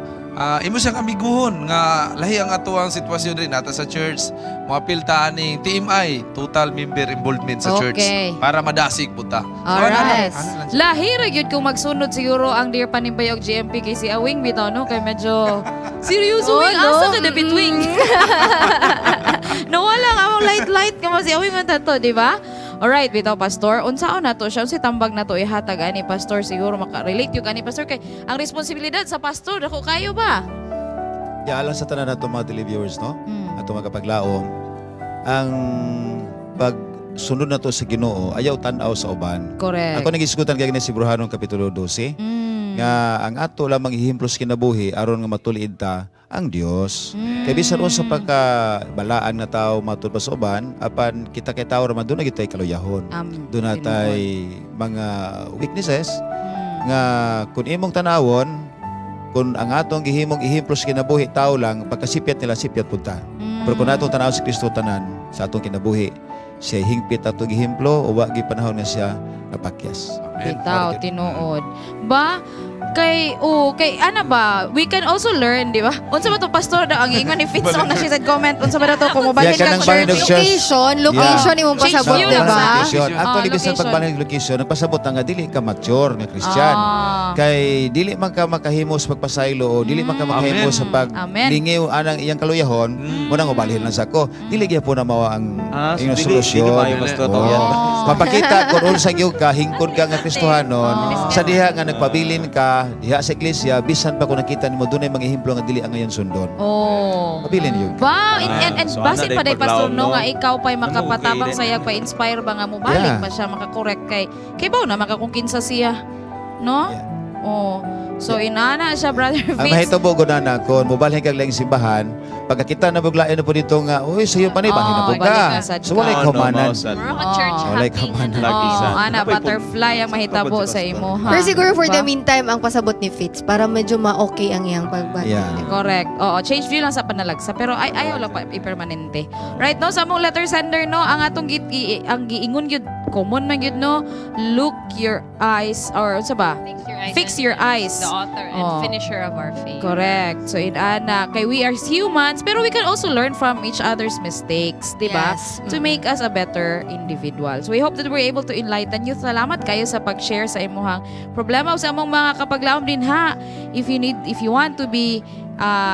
imo siyang amiguhon nga lahi ang ato ang sitwasyon rin nata sa church. Moapil ta aning TMI, total member involvement sa church para madasig puta. So, ano lang, ano lang siya. Lahi ra gyud kung magsunod siguro ang Dear Panimbay og GMP kay si Awing bitaw, no, kay medyo seryoso Oh, wing no? asa ka David wing. Nawala nga among light light ka mo si Awing man tato, di ba? Alright, bitaw pastor, unsaon nato siya, unsay tambag nato ihatag ani pastor, siguro maka-relate yung ani pastor kay ang responsibilidad sa pastor dako kayo ba? Ya, alang sa tanan nato mga televiewers, no? Ato mga kapaglaom, ang pagsunod nato sa Ginoo ayaw tan-aw sa uban. Ako nagisgutan kay si Bruhanong kapitulo 12 nga ang ato lamang ihimplo sa kinabuhi aron nga matulid ta ang Dios. Kay bisan unsa pagka balaan nga tao matud pa sa uban, apan kita kay tao ra man duna gyud tay kaluyahon. Duna tay mga weaknesses nga kung imong tanawon, kung ang atong gihimong ihimplo sa kinabuhi tao lang, pagkasipyat nila sipyat pud ta. Pero kung atong tanaw si Kristo tanan sa atong kinabuhi, siya hingpit atong gihimplo o wa gi panahon nga siya napakyas. Bitaw, tinuod. Ba, kay, oh, kay, ana ba, we can also learn, di ba? Unsa ba to, pastor, daw, ang ingon ni Fitz, na siya sa comment, unsa ba daw to, kung mobalhin Yeah, ka kanang balhin church. og church. Location, location imong Change pasabot, view di lang ba? sa- Location. Actually, Oh, bisan location. pagbalhin og location, nagpasabot na nga dili ka mature nga Christian. Kay dili man ka makahimo sa pagpasaylo o dili man ka makahimo sa pag Amen. lingiw anang iyang kaluyahon, mo nang ubalhin lang sa ko. Dili gyapon na mao ang So iyong solusyon. dili maayo basta Oo. tawyan. Mapakita kung unsa gyud ka, hingkod ka nga Kristohanon, sa diha nga nagpabilin ka diha sa iglesia, bisan pa kung nakita nimo dunay mga ehemplo nga dili ang ngayon sundon. Pabilin yun. Ba, and So, basin ana pa day day pastor paglaom, no no? nga ikaw pa'y makapatabang Ano, okay sa iyag pa inspire ba nga mo balik pa siya makakorek kay kay baw na makakunkinsa siya, no? Oh. So inana siya, brother Ang Fitz. mahitabo ko na na kung mobalhin kag laing simbahan, pagkakita na buglain na po dito nga, uy, sayo pa ni, balhin na po Oh, ka. balik na sad So walay ka. Oh, no, kaumanan. mausad. Mura ka church Walay hopping. kaumanan. Lagi Oh, sa. ana butterfly ang mahitabo sa imo ha. Pero siguro for the Ba? meantime, ang pasabot ni Fitz para medyo ma-okay ang iyang pagbati. Correct. Oo, change view lang sa panalagsa pero ay ayaw lang pa ipermanente. Right no sa among letter sender no ang atong ang giingon gyud common man gyud, no? Look your eyes or unsa ba? Fix your eyes. Fix your eyes. The author and Oh. finisher of our faith. Correct. So inana kay we are humans pero we can also learn from each other's mistakes, 'di ba? Yes. To make us a better individual. So we hope that we're able to enlighten you. Salamat kayo sa pag-share sa imuhang problema o sa among mga kapaglaom din ha. If you want to be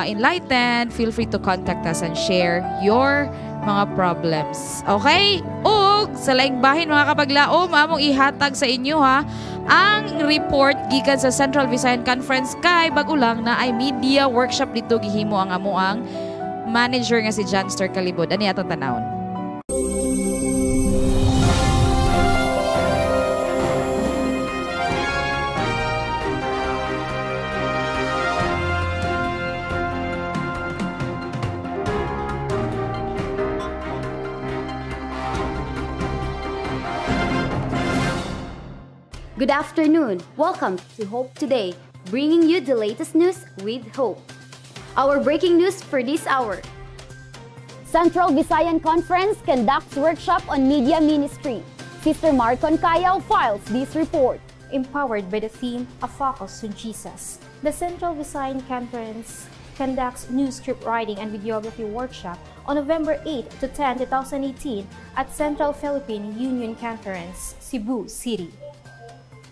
enlightened, feel free to contact us and share your mga problems. Okay? Ug sa laing bahin mga kapaglaom, among ihatag sa inyo ha ang report gikan sa Central Visayan Conference kay bag-o lang na ay media workshop dito gihimo ang amoang manager nga si Janster Kalibod. Ani atong tanawon. Good afternoon. Welcome to Hope Today, bringing you the latest news with hope. Our breaking news for this hour. Central Visayan Conference conducts workshop on media ministry. Sister Marcon Cayao files this report. Empowered by the theme, A Focus on Jesus, the Central Visayan Conference conducts new script writing and videography workshop on November 8 to 10, 2018 at Central Philippine Union Conference, Cebu City.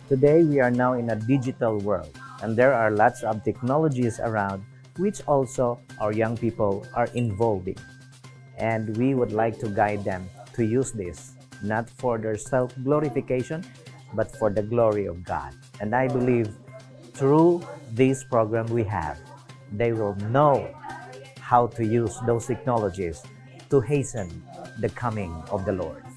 Today, we are now in a digital world, and there are lots of technologies around which also our young people are involved in. And we would like to guide them to use this, not for their self-glorification, but for the glory of God. And I believe through this program we have, they will know how to use those technologies to hasten the coming of the Lord.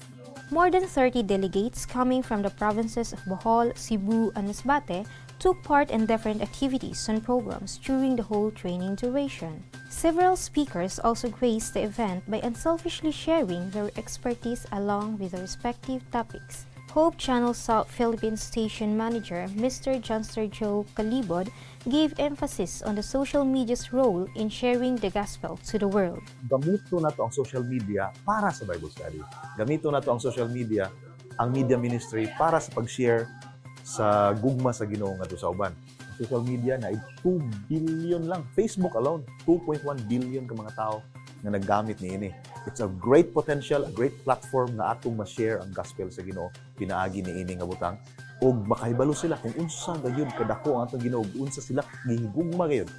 More than 30 delegates coming from the provinces of Bohol, Cebu, and Masbate took part in different activities and programs during the whole training duration. Several speakers also graced the event by unselfishly sharing their expertise along with their respective topics. Hope Channel South Philippines Station Manager Mr. Johnster Joe Calibod gave emphasis on the social media's role in sharing the gospel to the world. Gamito na to ang social media para sa Bible study. Gamito na to ang social media, ang media ministry para sa pag-share sa gugma sa Ginoo ngadto sa uban. Ang social media na 2 billion lang. Facebook alone, 2.1 billion ka mga tao nga naggamit niini. It's a great potential, a great platform nga atong ma-share ang gospel sa Ginoo pinaagi niini nga butang ug makahibalo sila kung unsa gayud kadako ang atong Ginoo, ug unsa sila gihigugma gayud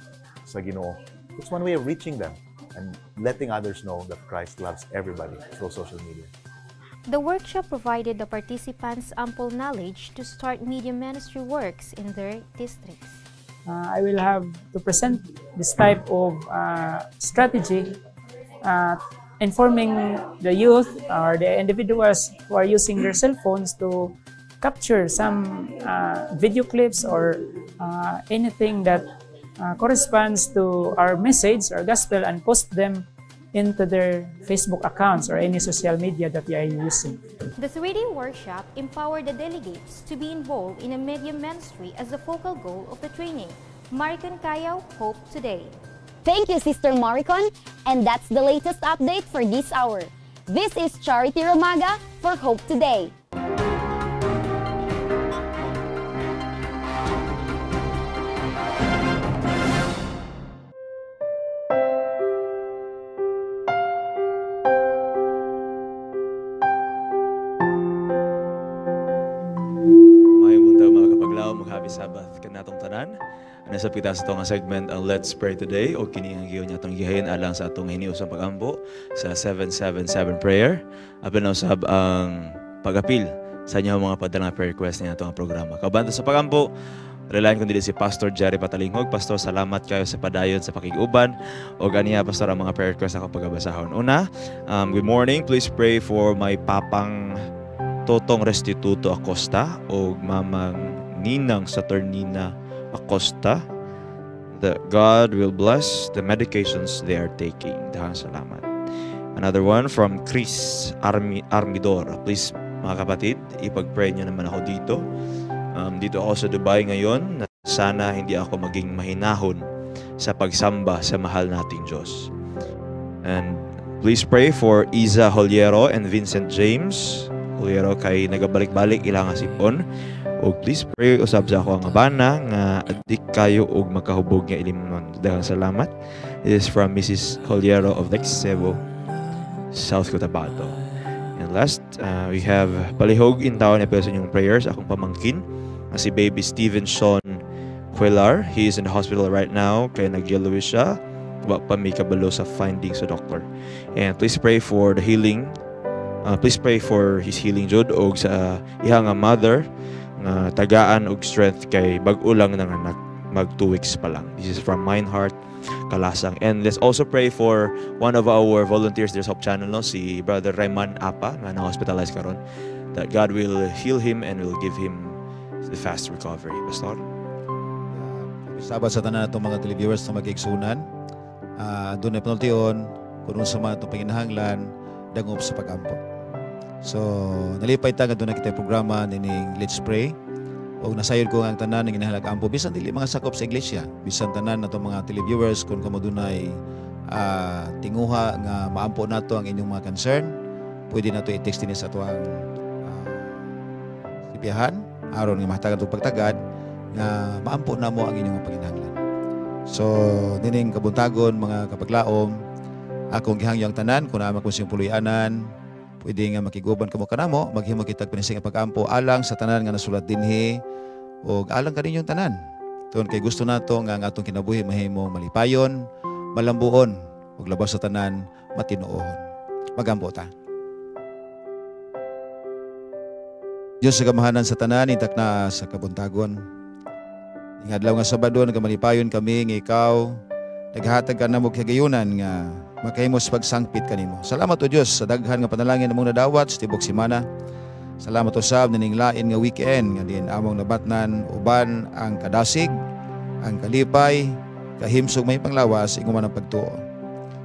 sa Ginoo. It's one way of reaching them and letting others know that Christ loves everybody through social media. The workshop provided the participants ample knowledge to start media ministry works in their districts. I will have to present this type of strategy, informing the youth or the individuals who are using their cell phones to capture some video clips or anything that corresponds to our message or gospel and post them into their Facebook accounts or any social media that they are using. The 3-day workshop empowered the delegates to be involved in a media ministry as the focal goal of the training. Maricon Cayao, Hope Today. Thank you, Sister Maricon. And that's the latest update for this hour. This is Charity Romaga for Hope Today. Maayong buntag mga kapaglaom, happy Sabbath kanatong tanan. Nasa pita sa itong segment ang Let's Pray Today o kini ang giyon atong gihayin alang sa atong hiniusang pagampo sa 777 prayer. Apil na usab ang pag-apil sa inyong mga padala nga prayer request niya atong programa. Kauban sa pagampo, relayan ko dili si Pastor Jerry Patalinghog. Pastor, salamat kayo sa padayon sa pakig-uban. O ganiya, Pastor, ang mga prayer request ako pagabasahon. Una, good morning. Please pray for my papang Totong Restituto Acosta o mamang Ninang Saturnina Acosta, that God will bless the medications they are taking. Dahang salamat. Another one from Chris Armidor. Please, mga kapatid, ipag-pray niyo naman ako dito. Dito ako sa Dubai ngayon. Sana hindi ako maging mahinahon sa pagsamba sa mahal nating Diyos. And please pray for Iza Holiero and Vincent James. Oliero kay nagabalik-balik ilang nga sipon. Ug please pray usab sa ako nga bana nga addict kayo og makahubog nga ilimnon. Daghang salamat. This is from Mrs. Coliero of Lake Cebu, South Cotabato. And last, we have palihog intawon na sa inyong prayers akong pamangkin nga si baby Steven Sean Cuellar. He is in the hospital right now kay nag-yellowish siya. Wa pa may kabalo sa findings sa doctor. And please pray for the healing. Please pray for his healing jud og sa iha nga mother nga tagaan og strength kay bag-o lang nang anak, mag 2 weeks pa lang. This is from Meinhardt Kalasang. And let's also pray for one of our volunteers there's Hope Channel, no, si Brother Rayman Apa nga na-hospitalize karon, that God will heal him and will give him the fast recovery. Pastor? Sabat sa tanan natong mga televiewers na magigsunan. Doon na panultion kung unsa man atong panginahanglan, dangop sa pagampo. So, nalipay ta nga doon na kita programa nining Let's Pray. O nasayod ko nga ang tanan ng ginahalag ampo bisan dili mga sakop sa iglesia, bisan tanan natong mga televiewers, kung kamo dunay tinguha nga maampo nato ang inyong mga concern, pwede nato i-text dinhi sa atuang sipiyahan aron nga mahatagan itong pagtagad nga maampo namo ang inyong panginahanglan. So, nining kabuntagon mga kapaglaom, akong gihangyo ang tanan kung naa man kung siyang puloy-anan, pwede nga makiguban kamo kanamo, maghimo kitag pinising nga pag-ampo alang sa tanan nga nasulat dinhi ug alang kaninyong tanan. Tungod kay gusto nato nga ang atong kinabuhi mahimong malipayon, malambuon ug labaw sa tanan matinuohon. Magampo ta. Diyos sa kamahanan sa tanan, intak na sa kabuntagon. Ing adlaw nga Sabado, nagamalipayon kami nga ikaw naghatag ka namo kagayunan nga makahimos pagsangpit kanimo. Salamat o Dios sa daghan nga panalangin namong nadawat sa tibok semana. Salamat usab nining lain nga weekend nga diin among nabatnan uban ang kadasig, ang kalipay, kahimsog may panglawas ingon man ang pagtuo.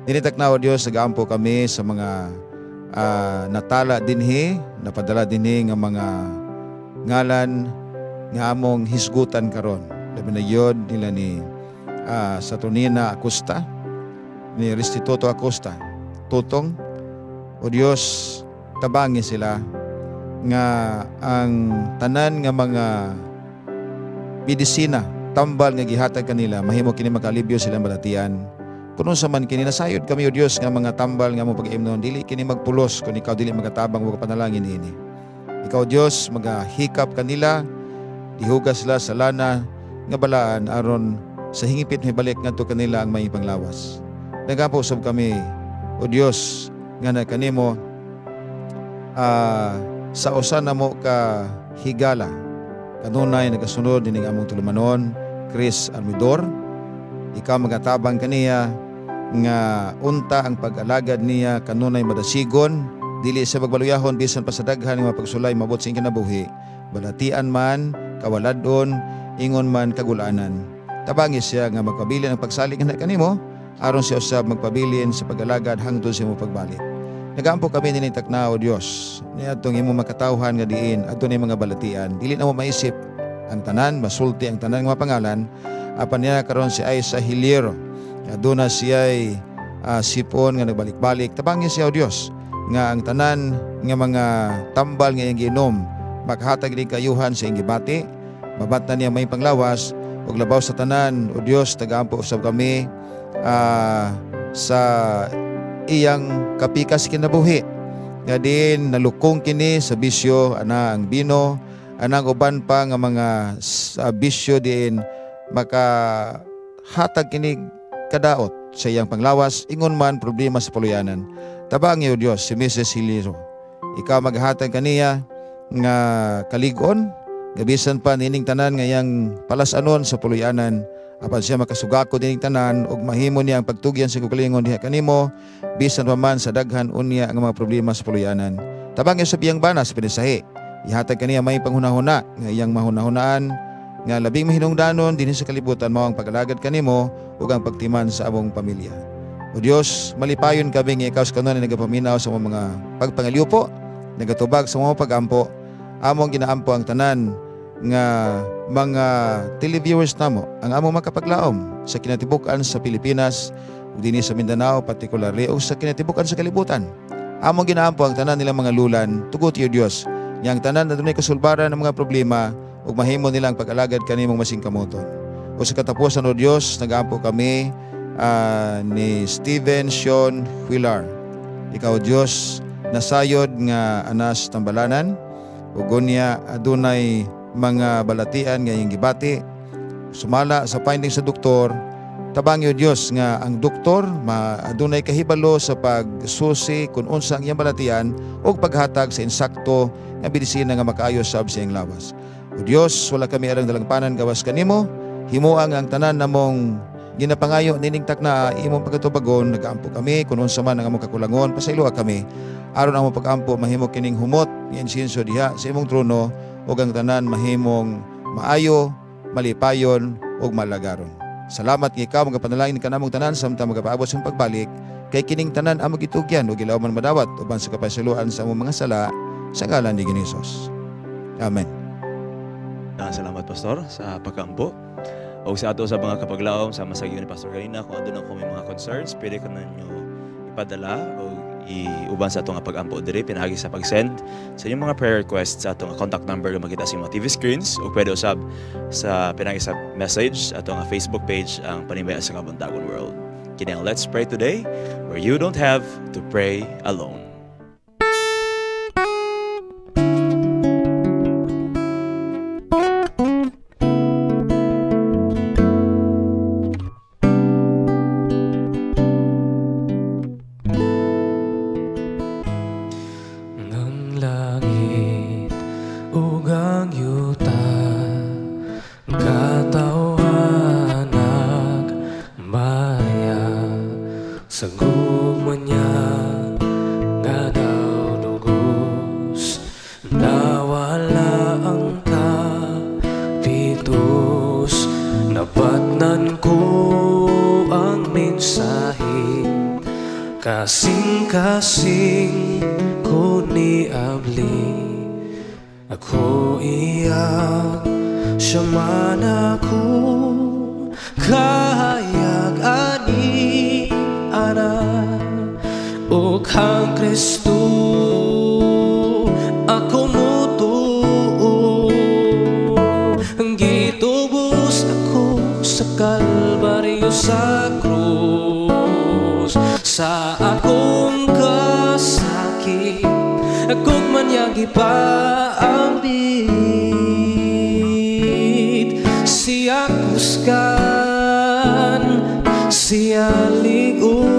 Dinitak na o Dios, nagaampo kami sa mga natala dinhi, napadala dinhi nga mga ngalan nga among hisgutan karon. Labi na yun nila ni Saturnina Acosta, ni Restituto Acosta, Tutong. O Dios, tabangi sila nga ang tanan nga mga medisina, tambal nga gihatag kanila, mahimo kini makalibyo silang balatian. Kuno sa man kini nasayod kami o Dios nga mga tambal nga mo pag-imnon, dili kini magpulos kun ikaw dili magatabang ug panalangin niini. Ikaw Dios magahikap kanila, dihugas sila sa lana nga balaan aron sa hingipit mibalik ngadto kanila ang may panglawas. Nagapo usab kami o Dios nga na kanimo sa usa namo ka higala kanunay nagasunod nining among tulumanon Chris Armidor. Ikaw magatabang kaniya nga unta ang pag-alagad niya kanunay madasigon, dili sa pagbaluyahon bisan pa sa daghan nga mapagsulay mabot sa iyang kinabuhi, balatian man, kawaladon, ingon man kagulanan. Tabangi siya nga magpabilin ang pagsalig nga kanimo aron siya usab magpabilin sa pag-alagad hangtod sa imong pagbalik. Nagaampo kami nining takna o Dios niadtong imong makatawhan nga diin adto ni mga balatian, dili na mo maisip ang tanan, masulti ang tanan nga pangalan. Apan niya karon si Aisa Hilero, aduna siya'y sipon nga nagbalik-balik. Tabangi siya o Dios nga ang tanan nga mga tambal nga iyang giinom makahatag ni kayuhan sa iyang gibati, mabatna niya may panglawas ug labaw sa tanan o Dios, tagaampo usab kami sa iyang kapikas kinabuhi nga din nalukong kini sa bisyo, ana ang bino, anang uban pa nga mga bisyo diin makahatag kini kadaot sa iyang panglawas, ingon man problema sa puluyanan. Tabangi o Dios si Mrs. Hiliro, ikaw maghatag kaniya nga kalig-on nga bisan pa nining tanan nga iyang palasanon sa puluyanan, apan siya makasugako nining tanan ug mahimo niya ang pagtugyan sa kaugalingon diha kanimo bisan pa man sa daghan unya ang mga problema sa puluyanan. Tabangi sa iyang bana sa pinisahi, ihatag kaniya may panghunahuna nga iyang mahunahunaan nga labing mahinungdanon dinhi sa kalibutan mao ang pag-alagad kanimo ug ang pagtiman sa among pamilya. O Dios, malipayon kami nga ikaw sa kanunay nagapaminaw sa among mga pagpangaliupo, nagatubag sa among pagampo. Among ginaampo ang tanan nga mga televiewers namo, ang among makapaglaom sa kinatibuk-an sa Pilipinas ug dinhi sa Mindanao particularly, o sa kinatibuk-an sa kalibutan. Among ginaampo ang tanan nilang mga lulan, tugot iyo Dios. Nga ang tanan na dunay kasulbaran ng mga problema ug mahimo nila ang pag-alagad kanimong masingkamoton. O sa katapusan, O Dios, nagaampo kami ni Steven Sean Huilar. Ikaw, Dios, nasayod nga anas tambalanan ug unya adunay mga balatian nga iyang gibati. Sumala sa findings sa doktor, tabangi o Dios nga ang doktor adunay kahibalo sa pagsusi kung unsa ang iyang balatian ug paghatag sa insakto nga medisina nga makaayo sab sa iyang lawas. O Dios, wala kami arang dalangpanan gawas kanimo. Himoa nga ang tanan namong ginapangayo nining takna imong pagkatubagon. Nagaampo kami kung unsa man ang among kakulangon, pasayloa kami aron ang among pag-ampo mahimo kining humot nga insinso diha sa imong trono ug ang tanan mahimong maayo, malipayon ug malagaron. Salamat nga ikaw magapanalangin kanamong tanan samtang magapaabot sa pagbalik kay kining tanan among gitugyan ug ilaw man madawat uban sa kapasayloan sa among mga sala sa ngalan ni Hesus. Amen. Salamat Pastor sa pagkaampo. O sa ato sa mga kapaglaom sama sa ni Pastor ganina, kung aduna ko may mga concerns, pwede ka ninyo ipadala o iuban sa atong pag-ampo diri pinaagi sa pag-send sa inyong mga prayer requests sa atong contact number nga makita sa inyong TV screens o pwede usab sa pinaagi sa message sa atong Facebook page ang Panimbaya sa Kabuntagon World. Kini ang Let's Pray Today, where you don't have to pray alone. Kasing-kasing ko ni Abli, ako iyak, siya man ako, kahayag ani anak, o kang Kristo, ako mutuo. Gitubos ako sa Kalbaryo sa krus, sa akong kasakit, kung man niyang ipaambit, siya kusgan, siya ligon,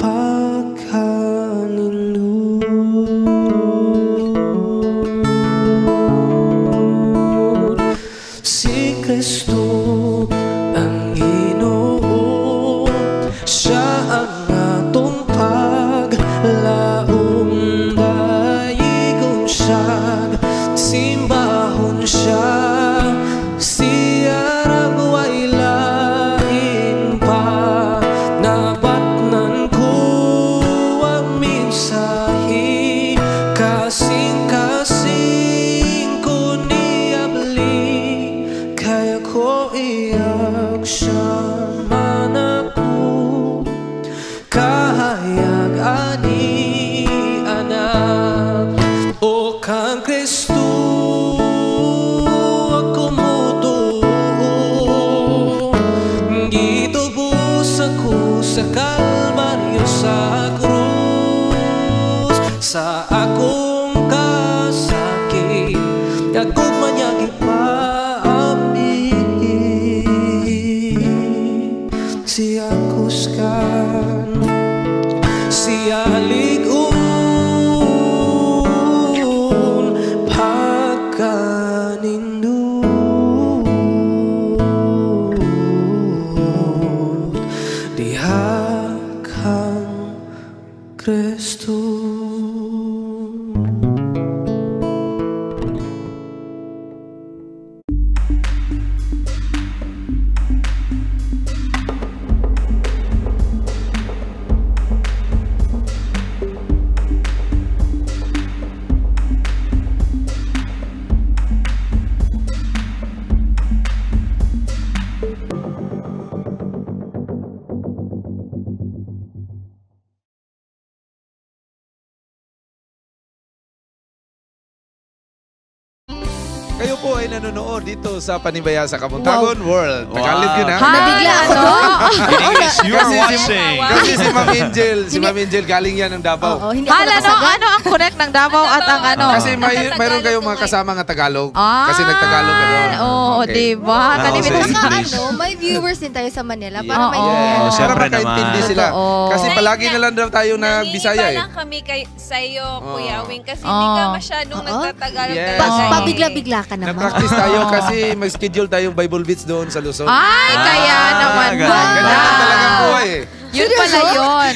pagkanindot. Si Kristo ang Ginoo, siya ang atong paglaom, daygon siya, simbahon siya, siya way lain pa. Nabatnan ko ang mensahe, kasing-kasing ko ni Abli, kaya ko iyak siya man ako, kahayag ani anak, o kang Kristo ako mutuo. Gitubos ako sa Kalbaryo sa krus, sa akong kasakit, ako man niya ipaambit, siya kusgan, siya ligon, pagkanindot diha kang Kristo. Kayo po ay nanonood dito sa Panimbaya sa Kabuntagon World. Tagalog yun ha. Nabigla ako doon. In English, you are Kasi si- watching. Kasi si Ma'am Angel, si Ma'am Angel galing yan ng Davao. Oo, hindi ako Hala, no, nakasagot. ano ang connect ng Davao at ang ano? Kasi mayroon kayong mga kasama nga Tagalog. Ah, Kasi nagtagalog ka doon. Oo, Okay. diba? Ah, Kanibit sa Saka English. ano, may viewers din tayo sa Manila para Oo. may Oh, Para siyempre makaintindi naman. sila. Totoo. Kasi palagi na lang daw tayo nagbisaya Nangingiba eh. lang kami sa iyo, Kuya Oo. Wing, kasi hindi ka Oo. masyadong Oo. nagtatagalog Yes. talaga. eh. Pabigla-bigla ka naman. Nag-practice tayo kasi mag-schedule tayong Bible Beats doon sa Luzon. Ay, kaya naman ganun. ba? Ganyan lang talaga ang buhay eh. Yun pala yun.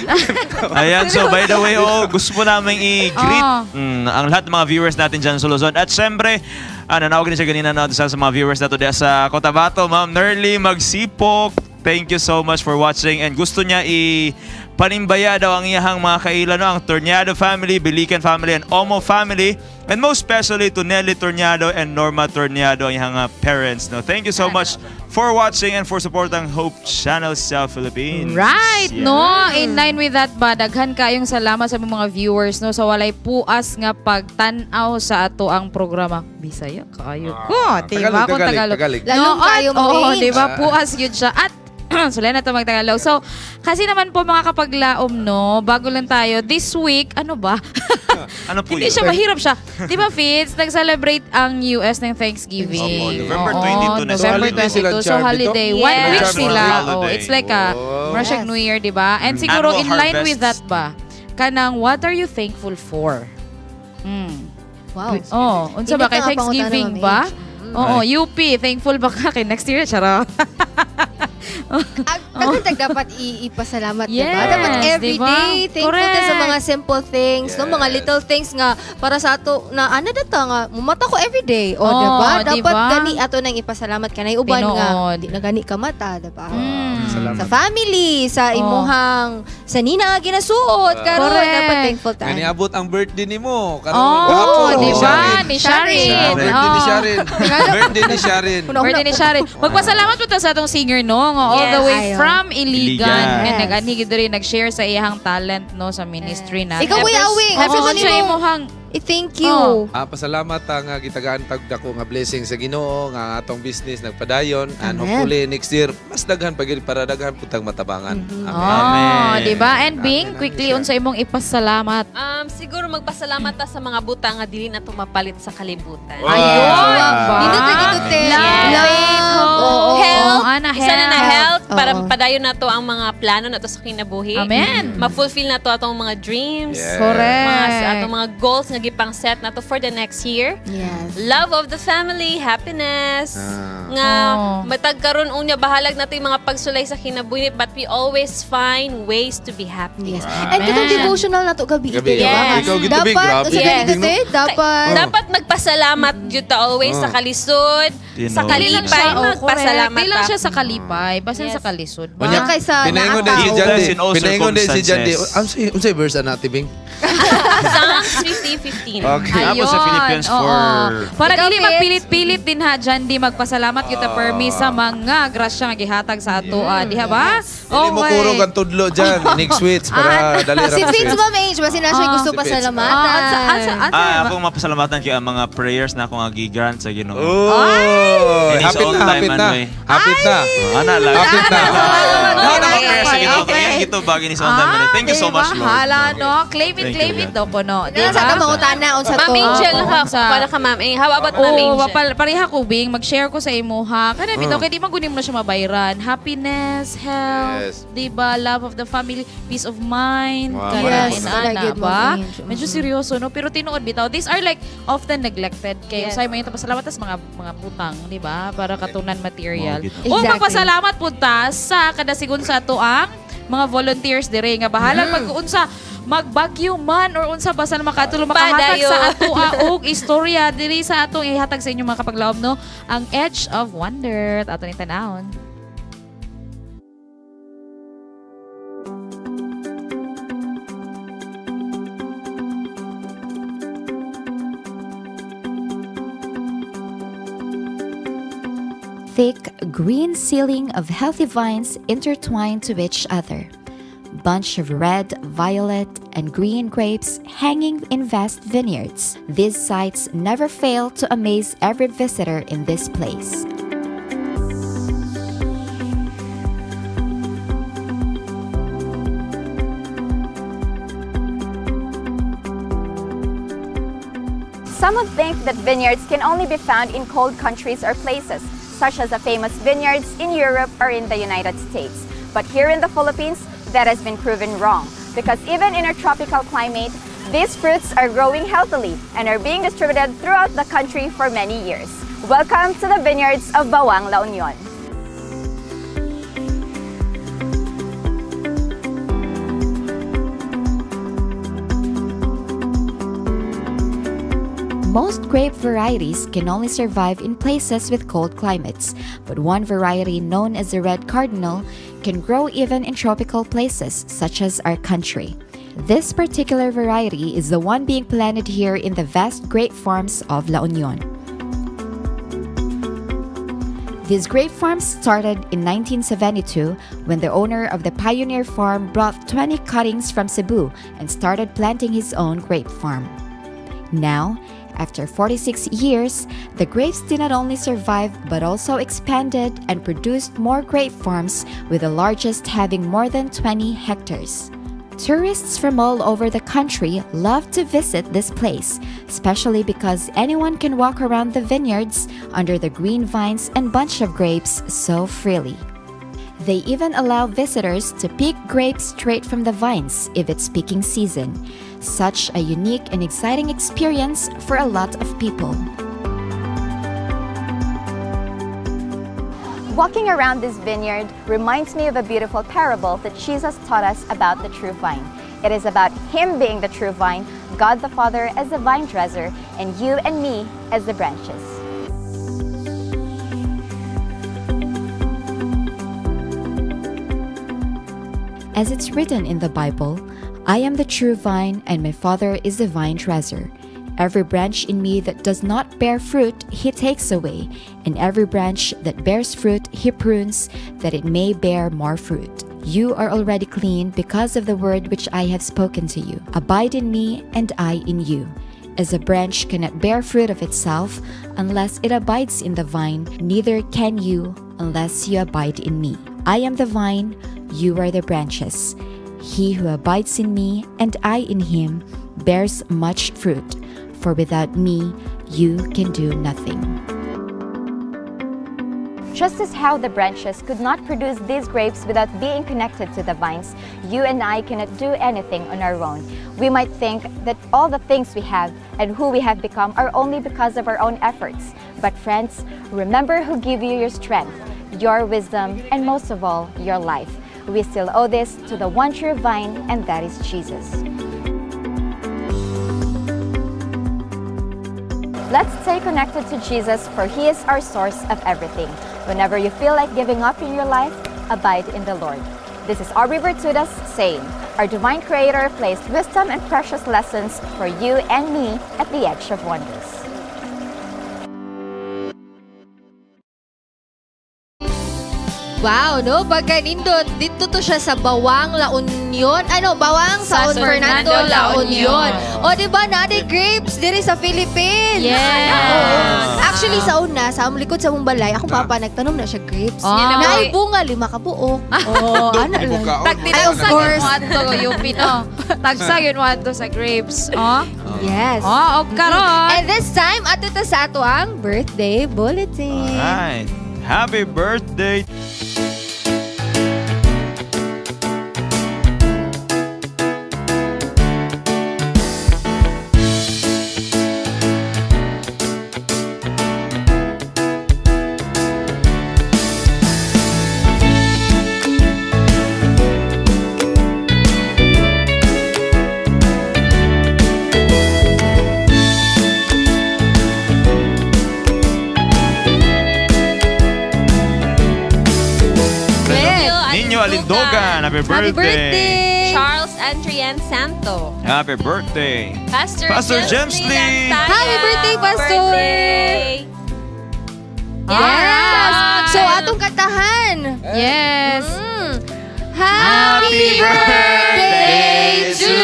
Ayan, so by the way, oh, gusto po namin i-greet Oo. ang lahat ng mga viewers natin dyan sa Luzon. At syempre, nanawag din siya kanina na sa mga viewers nato diya sa Cotabato, Ma'am Nerly Magsipok. Thank you so much for watching. And gusto niya i-panimbaya daw ang iyahang mga kaila, no? Ang Tornado family, Bilican family, and Omo family. And most especially to Nelly Tornado and Norma Tornado, ang iyahang parents. No? Thank you so much for watching and for supporting Hope Channel sa Philippines. Right, Yeah. no? In line with that ba, daghan kayong salamat sa mga viewers, no? Sa walay puas nga pagtan-aw sa ato ang programa. Bisaya kayo ko, diba? Tagalog, Kung Tagalog, Tagalog. Lalong No, at, kayo, Ma'am oo, Ange. diba? Puas yun siya. At sulay na ito magtagalog. So, kasi naman po mga kapaglaom, no? Bago lang tayo, this week, ano ba? Ano po Hindi yun? siya, mahirap siya. Di ba, Fitz? Nag-celebrate ang US ng Thanksgiving. Opo, November Oo, 22 na November So, holiday sila, 22. So, Char, dito? holiday. Yes. One week Char, sila. holiday. Oh, it's like a Oh. Russian Yes. New Year, di ba? And siguro Annual in line harvest. with that ba, kanang what are you thankful for? Mm. Wow. Oh, unsa ba Hindi kay ka nga Thanksgiving pangutana, ba? Ma'am Ange. Oo, UP, thankful ba ka kay next year? Charot. Kagantag dapat ipasalamat, diba? Yes, Dapat every diba? day, thankful ta sa Correct. mga simple things, no? Mga Yes. little things nga para sa ato na ano data nga mumata ko every day. O, Oo, diba? Dapat diba? gani ato nang ipasalamat kanay uban nga Tinuod. di na gani ka mata, diba? Salamat. Sa family, sa Oh. imuhang sa nina nga ginasuot karon Correct. dapat thankful ta. Nga niabot ang birthday nimo. Karon Oh, gahapon, di ni ba? Sharin. Ni Sharin. Birthday ni Oh. Sharin. Birthday ni Sharin. Birthday ni Sharin. Magpasalamat po ta sa atong singer, no? Nga all the Yes. way Ayo. from Iligan. Iligan. Nga Yes. nag-anhi gid diri nag-share sa iyahang talent, no? Sa ministry natin. Ikaw, Kuya Awing, Happy unsa man sa imong- imuhang I-thank you. Oh. Pasalamat nga gitagaan tag dako nga blessing sa Ginoo nga ang atong business nagpadayon and Amen. hopefully next year mas daghan pa gyud para daghan pud tag matabangan. Amen. Oh, Amen. di ba? And Bing, Amen, quickly amen unsa imong ipasalamat. Siguro magpasalamat ta sa mga butang nga dili na mapalit sa kalibutan. Ayun, ba? Nindot lagi to, te. Love, Love. faith, hope. Oo. Health. Ana, Isa na na health. health para Oo. padayon na to ang mga plano na to sa kinabuhi. Amen. Ma-fulfill na to atong mga dreams. Yes. Correct. Mga atong mga goals nga gipang set na to for the next year. Yes. Love of the family, happiness. Nga Oh. matag karon unya bahalag nato yung mga pagsulay sa kinabuhi but we always find ways to be happy. Yes. And katong devotional na to gabi ito, Gabi. diba? Yes. Ikaw gid to, Bing. Dapat, Grabe. sa ganito, Bing, no? te, dapat. Dapat magpasalamat jud ta always Oh. sa kalisod, Tinuod. sa Dili lang siya, kalipay, oh, correct. magpasalamat Di lang ta. siya sa kalipay, basin Yes. sa kalisod. Ba? Unya, Kaysa Pinaingon din si naataw. Jandy. Bless in all Pinaingon din si Jandy. circumstances. Unsay verse ana tibing? Psalms 50:15. Okay. Tapos sa Philippians oo. 4. Para Ikaw, dili Fitz. magpilit-pilit din ha, dyan di magpasalamat kita permi sa mga grasya nga gihatag sa ato. Ah, diha ba? Dili mo kurog ang tudlo dyan. Next switch para dali ra Si mo Fitz, switch. Ma'am Ange, basin na siya gusto Si Fitz. pasalamatan. Akong mapasalamatan kay ang mga prayers na akong gi-grant sa Ginoo. Oh, And it's hapit all na, time, hapit na. ano eh. Hapit na. Ana lang. Hapit na. Ano Okay, na prayer sa Ginoo. okay. Kaya gito bagay ni sa time. ano eh. Thank you so Diba? much, Lord. Hala, no? Claim it, Thank claim you, it daw ko, no? Diba? Sa Diba? mangutana, unsa to. Ma'am Angel, Oo, para ka Ma'am Angel. How about Ma'am Oo, Angel? pareha ko, Bing. Mag-share ko sa imuha. Kana bitaw, kay di man gunim na siya mabayran. Happiness, health, Yes. di ba? Love of the family, peace of mind. Wow, Kana, Yes, inana good, ba? Ma'am Angel. Medyo seryoso, no? Pero tinuod bitaw. These are like often neglected. Kay Yes. usay mo yung pasalamat tas mga butang, di ba? Para katunan material. Mga O Exactly. magpasalamat pud ta sa kadasigon sa ato ang mga volunteers dire nga bahalag mag-unsa magbagyo man or unsa basta na makatulong makahatag Padayo. sa ato og istorya diri sa atong ihatag sa inyo mga kapaglaom no ang Edge of Wonder ato ni tanawon. Thick green ceiling of healthy vines intertwined to each other. Bunch of red, violet, and green grapes hanging in vast vineyards. These sights never fail to amaze every visitor in this place. Some would think that vineyards can only be found in cold countries or places, such as the famous vineyards in Europe or in the United States. But here in the Philippines, that has been proven wrong, because even in our tropical climate, these fruits are growing healthily and are being distributed throughout the country for many years. Welcome to the vineyards of Bauang, La Union. Most grape varieties can only survive in places with cold climates, but one variety known as the red cardinal can grow even in tropical places such as our country. This particular variety is the one being planted here in the vast grape farms of La Union. These grape farms started in 1972 when the owner of the Pioneer Farm brought 20 cuttings from Cebu and started planting his own grape farm. Now, after 46 years, the grapes did not only survive but also expanded and produced more grape farms, with the largest having more than 20 hectares. Tourists from all over the country love to visit this place, especially because anyone can walk around the vineyards under the green vines and bunch of grapes so freely. They even allow visitors to pick grapes straight from the vines if it's picking season. Such a unique and exciting experience for a lot of people. Walking around this vineyard reminds me of a beautiful parable that Jesus taught us about the true vine. It is about Him being the true vine, God the Father as the vine dresser, and you and me as the branches. As it's written in the Bible, I am the true vine, and my Father is the vine dresser. Every branch in me that does not bear fruit, He takes away, and every branch that bears fruit, He prunes, that it may bear more fruit. You are already clean because of the word which I have spoken to you. Abide in me, and I in you. As a branch cannot bear fruit of itself unless it abides in the vine, neither can you unless you abide in me. I am the vine, you are the branches. He who abides in me and I in him bears much fruit, for without me you can do nothing. Just as how the branches could not produce these grapes without being connected to the vines, you and I cannot do anything on our own. We might think that all the things we have and who we have become are only because of our own efforts. But friends, remember who gave you your strength, your wisdom, and most of all, your life. We still owe this to the one true vine, and that is Jesus. Let's stay connected to Jesus, for He is our source of everything. Whenever you feel like giving up in your life, abide in the Lord. This is Aubrey Bertudas saying, our divine Creator placed wisdom and precious lessons for you and me at the edge of wonders. Wow, no? Pagka nindot, dito to siya sa Bauang, La Union. Ano, Bauang San Fernando, La Union. O, di ba, naa grapes diri sa Philippines. Yes. Oo. Actually, sa una, sa among likod sa among balay, akong papa nagtanom na siya grapes. Oh. Naay bunga, 5 ka buok. Oh, ano lang. Ay, of Tagsa course. yun mo adto, UP, no? Tagsa yun mo adto sa grapes. Oh? Yes. Oh, og karon. And this time, ato ta sa ato ang birthday bulletin. Alright. Happy birthday! Alindogan, happy birthday. Happy birthday! Charles Adrian Santo. Happy birthday. Pastor, Pastor James James Lee. Happy birthday, Pastor! Birthday. Yes! So, atong kantahan. Yes. Happy birthday to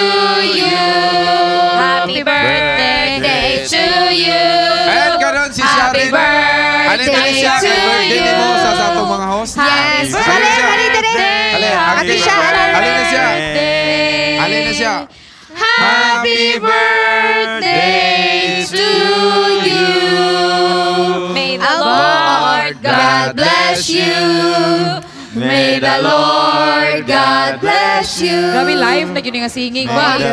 siya, to kay birthday you. ni mo sa atong mga host. Yes. Hali, hali, dere. Hali, Ate siya. Hali na siya. Hali na siya. Happy birthday to you. May the Lord God bless you. May the Lord God bless you. Grabe live na yun nga singing ba? May the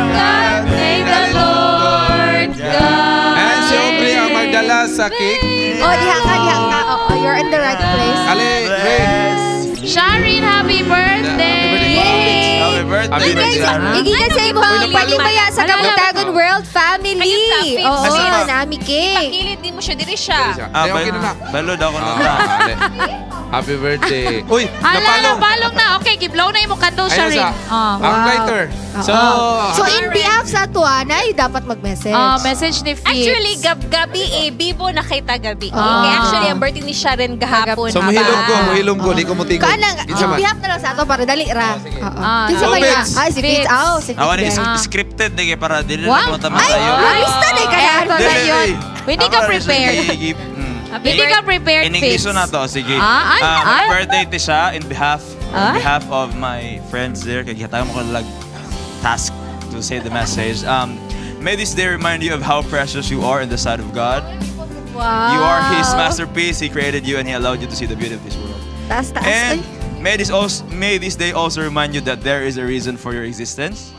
God, may the Lord God. And si Aubrey ang magdala sa cake. Oh, diha ka, diha ka. Oo, you're in the right place. Ali, Ray. Sharin, happy birthday! Yay! Happy birthday, Happy birthday, Sharon. Igikan sa imong panibaya sa Kabuntagon World Family. Oo, Fitz. nami cake. Pakilid din mo siya, diri siya. Ah, Okay na na. balod ako nung Ah, Ali. Happy birthday. Uy, Hala, napalong. napalong na. Okay, giblow na imong candle, Ayun Sharin. sa. Ah. Ang lighter. So, So, in behalf sa ato, na dapat mag-message. Ah, message ni Fitz. Actually, gabi eh, bibo na kay tagabi. Ah. Kaya actually, ang birthday ni Sharon gahapon. so muhilom ko, di ko mutingog. Kanang, Kinsa in man? behalf na lang sa ato para dali ra. Oo. Ah, Kinsa So, ba na? Fitz. Ay, si Fitz. Fitz. Aw, si Fitz. Awan din. scripted ni kay para dili Wow. na mo tama Ay, tayo. artista na ka Eh, na. ito na yun. Hindi ka prepared. Hindi ka prepared, In English Fitz. na to, sige. Ah, ay, ay. Birthday ti siya in behalf Ah? in behalf of my friends there kay gihatagan mo ko lag task to say the message. May this day remind you of how precious you are in the sight of God. Wow. You are His masterpiece. He created you and He allowed you to see the beauty of this world. Taas, taas. And Ay. may this day also remind you that there is a reason for your existence.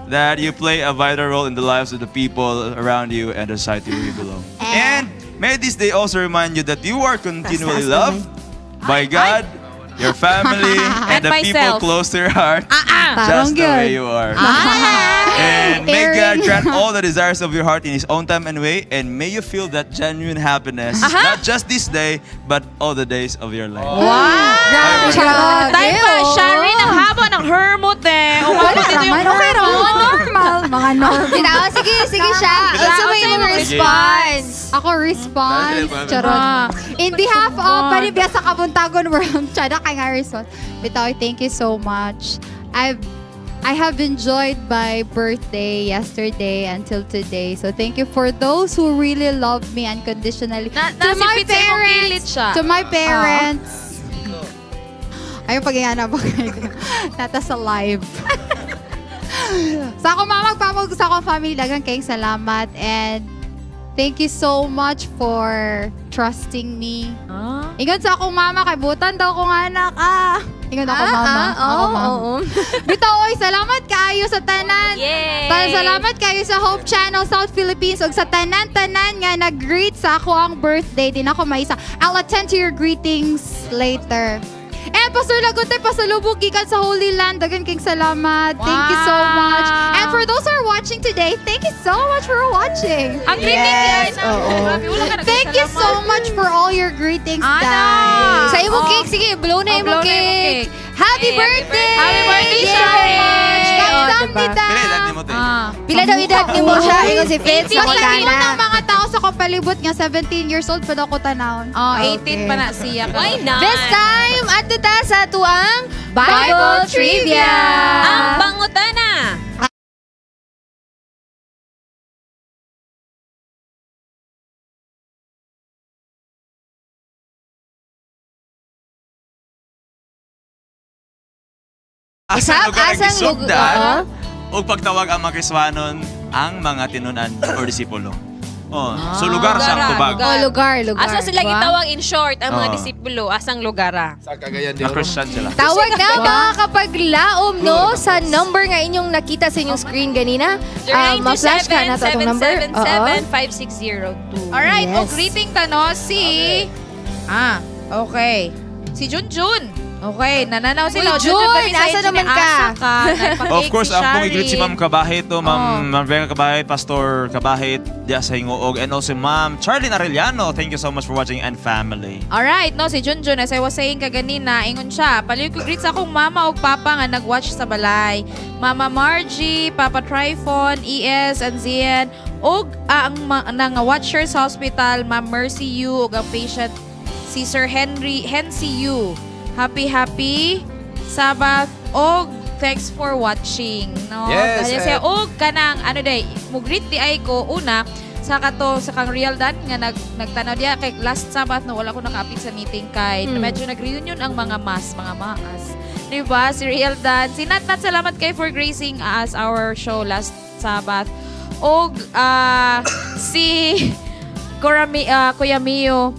That you play a vital role in the lives of the people around you and the society where you belong. And may this day also remind you that you are continually Taas, taas loved by God, your family, and And the people myself. close to your heart, Parang just the way good. you are. And may God Airing. grant all the desires of your heart in His own time and way, and may you feel that genuine happiness, not just this day, but all the days of your life. Wow! Grabe. Grabe, Tayo pa, oh. Sharin, ang haba ng hermot eh. Wala Umabot dito yung raman. Okay raman. hermot. Normal. Mga normal. Bitaw, sige, sige siya. Siya, Unsa may unsay imong imong response? Ako response. Charot. Ah. In behalf of Panibia sa Kabuntagon World, Chada kay nga response. Bitaw, thank you so much. I have enjoyed my birthday yesterday until today. So thank you for those who really love me unconditionally. Na, To na si my Fitz sa imong kilid parents, siya. to my parents. Ayaw pag ba kayo? Nata sa live. Sa akong mama, papa, sa akong family, daghang kayong salamat and thank you so much for trusting me. Ah. Ingon sa akong mama, kay butan daw kong anak. Ah. Ingon ako Ah, mama. ah, Ako oo, mama. oo. Bitaw, oy, salamat kaayo sa tanan. Yay! Salamat kayo sa Hope Channel South Philippines ug sa tanan-tanan nga nag-greet sa ako ang birthday. Di na ako maisa. I'll attend to your greetings later. And Pastor Lagunte, pasalubog gikan sa Holy Land. Dagan king salamat. Thank you so much. And for those who are watching today, thank you so much for watching. Ang greeting Yes, niya. oo. Grabe, wala ka Thank you so much for all your greetings, Ana! guys. Sa imong Oh. cake, sige, blow na Oh, imong blow na imong cake. cake. Happy Hey, happy birthday! Happy birthday, Thank you so Sharon! much. Kamsam Oh, diba? nita. Pila edad nimo te? Ah. Pila daw edad nimo siya? Ingon si Fitz, Basta mangutana. yun ang mga tao sa kapalibot nga 17 years old pa daw ko tanawon. Oh, 18 pa na siya. Why not? This time, adto ta sa tuang Bible Bible Trivia. Trivia. Ang pangutana. Asa lugar ang Asang gisugdan ug pagtawag ang mga Kristohanon ang mga tinunan or disipulo. Oh, so lugar sa Lugar, tubag. Oh, lugar, lugar. Asa sila gitawag in short ang mga Oo. disipulo? Asang lugar ah? Sa Cagayan de Na Oro. Christian sila. Tawag na mga kapaglaom, no? Sa number nga inyong nakita sa inyong screen ganina. Ah, ma-flash ka na to atong number. Oo. 0927-777-5602. Alright, Yes. o greeting ta no si Ah, okay. Si Junjun. Okay, nananaw sila. Uy, Jun, pati sa asa inyo naman ni ka? Asa ka? Of course, si ang akong i-greet si Sharin. Ma'am Kabahit to, Ma'am Oh. Ma'am Vera Kabahit, Pastor Kabahit, diya sa Hinguog, and also Ma'am Charlene Arellano. Thank you so much for watching and family. Alright, no, si Junjun, as I was saying kaganina, ingon siya, paliw ko greet sa akong mama ug papa nga nag-watch sa balay. Mama Margie, Papa Tryphon, ES, and Zian, ug ang nang watcher sa hospital, Ma'am Mercy Yu, ug ang patient si Sir Henry Hency Yu. Happy, happy Sabbath og thanks for watching. No? Yes, Kaya siya, og kanang ano day, mo greet di ay ko una sa kato sa kang Real Dan nga nagtanaw diya kay last Sabbath no wala ko nakaapit sa meeting kay medyo nag-reunion ang mga maas. Diba? Si Real Dan. Si Nat Nat, salamat kay for gracing us our show last Sabbath. Og si Kuya Mio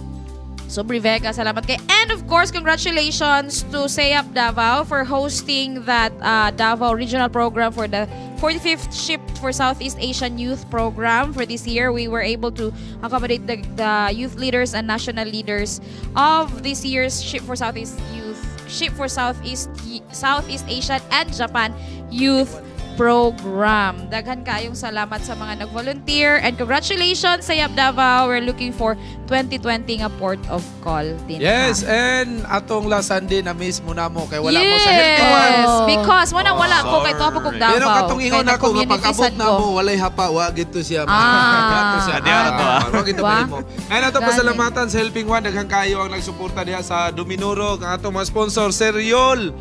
Sobri Vega, salamat kay. And of course, congratulations to SEAP Davao for hosting that Davao Regional Program for the 45th Ship for Southeast Asian Youth Program for this year. We were able to accommodate the youth leaders and national leaders of this year's Ship for Southeast Youth, Ship for Southeast Asian and Japan Youth Program. Daghan kayong salamat sa mga nag-volunteer and congratulations sa SEAP Davao. We're looking for 2020 nga port of call din. Yes, and atong last Sunday na miss mo na mo kay wala mo sa Healthy One. Yes, because mo nang wala ko kay tuwa ko Davao. Pero katong ingon ako nga pag-abot na mo walay hapa wa gito siya. Ah. Wa gito mo. And ato pasalamatan sa Helping One, daghan kayo ang nagsuporta diha sa Dominuro, ang atong mga sponsor Seriol.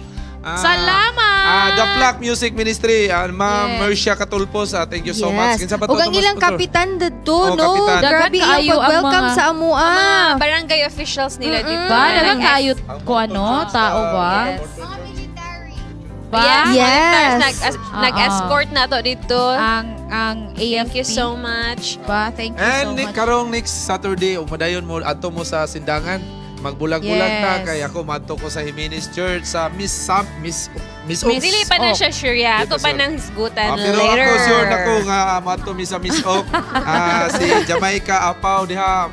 Salamat! The Black Music Ministry, Ma'am Mercia Katulpos, thank you so much. Ug ang ilang kapitan dito, no? Grabe ang pag-welcome sa amua. Mga barangay officials nila dito. Ba, daghang kaayo ko ano, tao ba? Ba? Yes. Nag-escort na to dito. Ang AFP. Thank you so much. Ba, thank you so much. And karong next Saturday, umadayon mo, ato mo sa Sindangan. Magbulag-bulag ta kay ako madto ko sa Jimenez Church sa Miss Ok. Dili pa na siya sure ya. Ato pa nang hisgutan pero later. Pero ako sure na ko nga madto mi sa Miss Ok. Si Jamaica Apaw diha.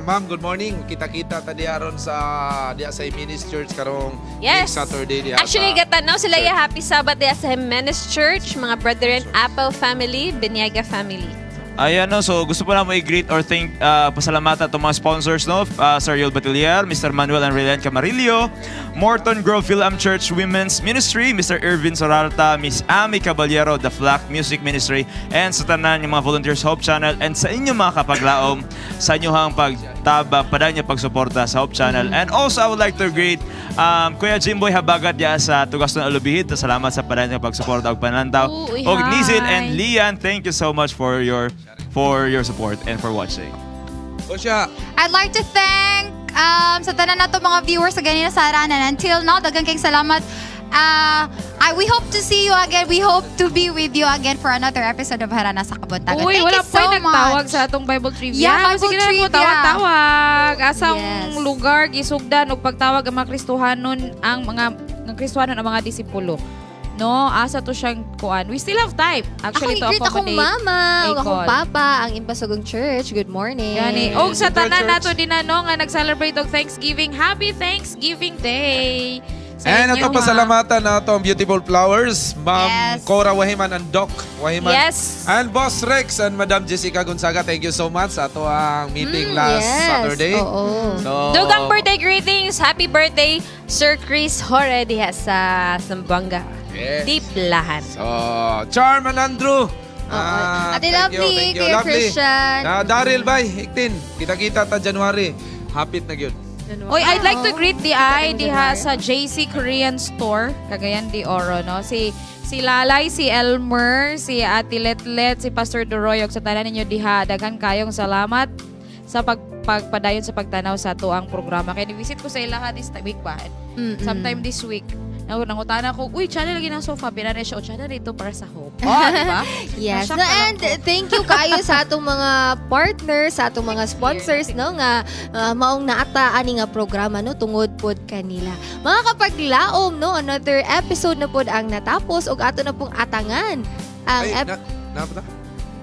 Ma'am, good morning. Kita-kita ta diha ron sa diha sa Jimenez Church karong next Saturday diha. Actually gatanaw sila ya happy Sabbath diha sa Jimenez Church, mga brethren, Apaw family, Beniaga family. Ayan, no, so gusto po namin i-greet or thank, pasalamatan itong mga sponsors, no? Sir Yul Batilier, Mr. Manuel and Relian Camarillo, Morton Grove Phil-Am Church Women's Ministry, Mr. Irvin Soralta, Miss Amy Caballero, The Flock Music Ministry, and sa tanan yung mga volunteers Hope Channel, and sa inyong mga kapaglaom, sa inyong pagtaba, padan niyo pagsuporta sa Hope Channel. And also, I would like to greet Kuya Jimboy Habagat ya sa Tugaston Alubihid. Salamat sa padan niyo pagsuporta og panantaw. Og Nizil and Lian, thank you so much for your support and for watching. Osha. I'd like to thank sa tanan nato mga viewers sa ganina sa haranan. Until now, daghang kayong salamat. We hope to see you again. We hope to be with you again for another episode of Harana sa Kabuntagan. Uy, thank wala you so much. Nagtawag sa atong Bible trivia. Yeah, Bible sige trivia. Tawag-tawag. Asang lugar gisugdan og pagtawag ang mga Kristohanon ang mga disipulo. No, asa to siyang kuan. We still have time actually ako to accommodate. Akong mama, ug akong papa, ang Impasugong Church. Good morning. Gani. Og sa tanan nato din ano nga nag-celebrate og Thanksgiving. Happy Thanksgiving Day. Sa and inyo, ato pasalamatan na ato ang beautiful flowers, Ma'am Cora Wahiman and Doc Wahiman. Yes. And Boss Rex and Madam Jessica Gonzaga, thank you so much sa ato ang meeting last Saturday. Oo. So, Dugang birthday greetings. Happy birthday, Sir Chris Hore diha sa Zamboanga. Yes. Deep lahan. So, Charm and Andrew. Ate Lovely, Kuya Christian. Daryl, bye. Iktin. Kita-kita ta January. Hapit na gyud. Oy, I'd like to greet the I diha sa JC Korean Store, Cagayan de Oro, no? Si Lalay, si Elmer, si Ate Letlet, si Pastor Duroy, ug sa tanan ninyo diha, daghan kayong salamat sa pagpadayon sa pagtanaw sa atuang programa. Kay ni-visit ko sa ilaha this week ba? Sometime this week. Nangutana ko, uy, channel lagi ng sofa. Pinanay siya, o channel dito para sa Hope. Oh, diba? Yes. No, and thank you kayo sa atong mga partners, sa atong mga sponsors, no, nga maong naata ani nga programa, no, tungod pod kanila. Mga kapaglaom, no, another episode na pod ang natapos ug ato na pong atangan ang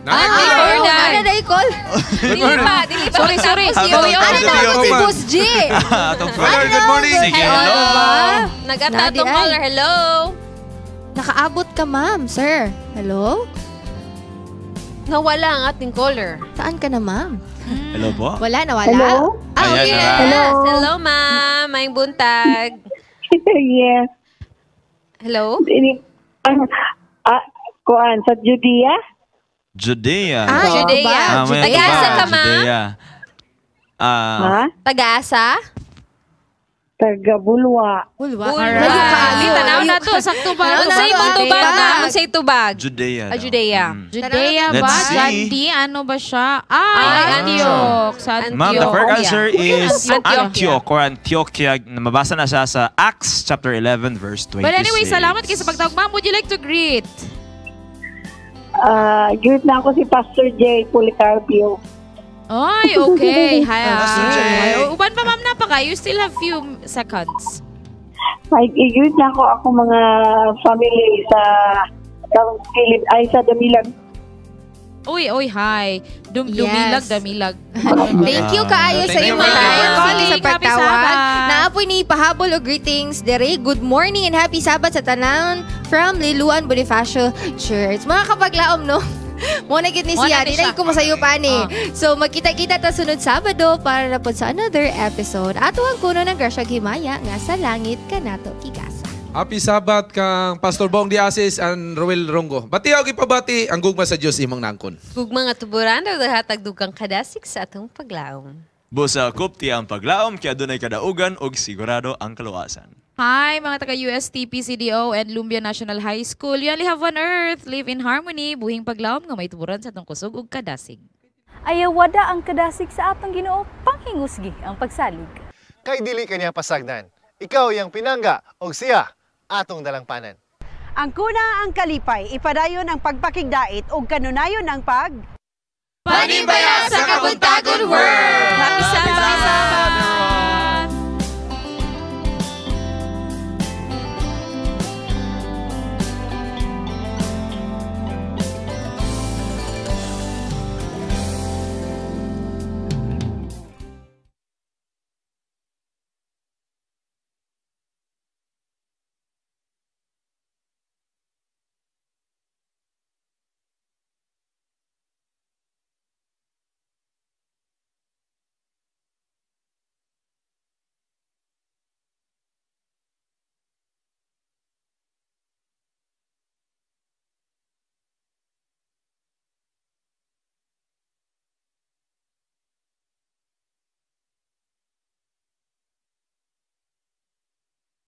Ay, call. Dili pa. Sorry. Ano si Boss G? Good morning. Sige, hello. Nag-ata atong caller, hello. Nakaabot ka, ma'am, sir. Hello? Nawala ang ating caller. Saan ka na, ma'am? Hello po. Wala, nawala. Hello? Ah, okay. Hello. Hello, ma'am. Maayong buntag. Yes. Hello? Kuan, sa Judea? Judea. Ah, Judea. Tagaasa ka, ma'am? Judea. Tagaasa? Taga Bulwa. Bulwa. Alright. Layo kaayo. Tanaw na to, sakto ba? Unsay imong tubag na? Unsay tubag? Judea. Ah, Judea. Judea ba? Let's see. Gandhi? Ano ba siya? Ay, Ay, Antioch. Sa Antioch. Ma'am, the correct answer is Antioch. Antioch or Antiochia. Mabasa na siya sa Acts chapter 11 verse 26. But anyway, salamat kayo sa pagtawag. Ma'am, would you like to greet? Greet na ako si Pastor J. Policarpio. Ay, okay. Hi. Pastor J. Uban pa, ma'am, na pa ka. You still have few seconds. Ay, i-greet na ako ako mga family sa Kilid, ay sa Damilag. Uy, uy, hi. Yes. Dumilag, damilag. Thank you kaayo sa Thank you imong for time. calling. Sige sa Happy pagtawag. Sabbath. Naapoy ni pahabol og greetings dere. Good morning and happy Sabbath sa tanan from Liluan Bonifacio Church. Mga kapaglaom no. Mo na gid ni Mo na siya, ni di siya. na ko masayo pa ni. So magkita-kita ta sunod Sabado para na pod sa another episode. Ato ang kuno ng grasya ug himaya nga sa langit kanato kigasa. Happy Sabbath kang Pastor Bong Diasis and Ruel Rongo. Bati og ipabati ang gugma sa Dios imong nangkon. Gugma nga tuburan daw hatag dugang kadasig sa atong paglaom. Busa kupti ang paglaom kaya dunay kadaugan ug sigurado ang kaluwasan. Hi, mga taga USTP, CDO, and Lumbia National High School. You only have one earth. Live in harmony. Buhing paglaom nga may tuburan sa atong kusog ug kadasig. Ayawada ang kadasig sa atong Ginoo, panghingusgi ang pagsalig. Kay dili kaniya pasagdan. Ikaw yang pinangga og siya atong dalangpanan. Ang kuna ang kalipay, ipadayon ang pagpakigdait ug kanunayon ang pag Panimbaya sa Kabuntagon World!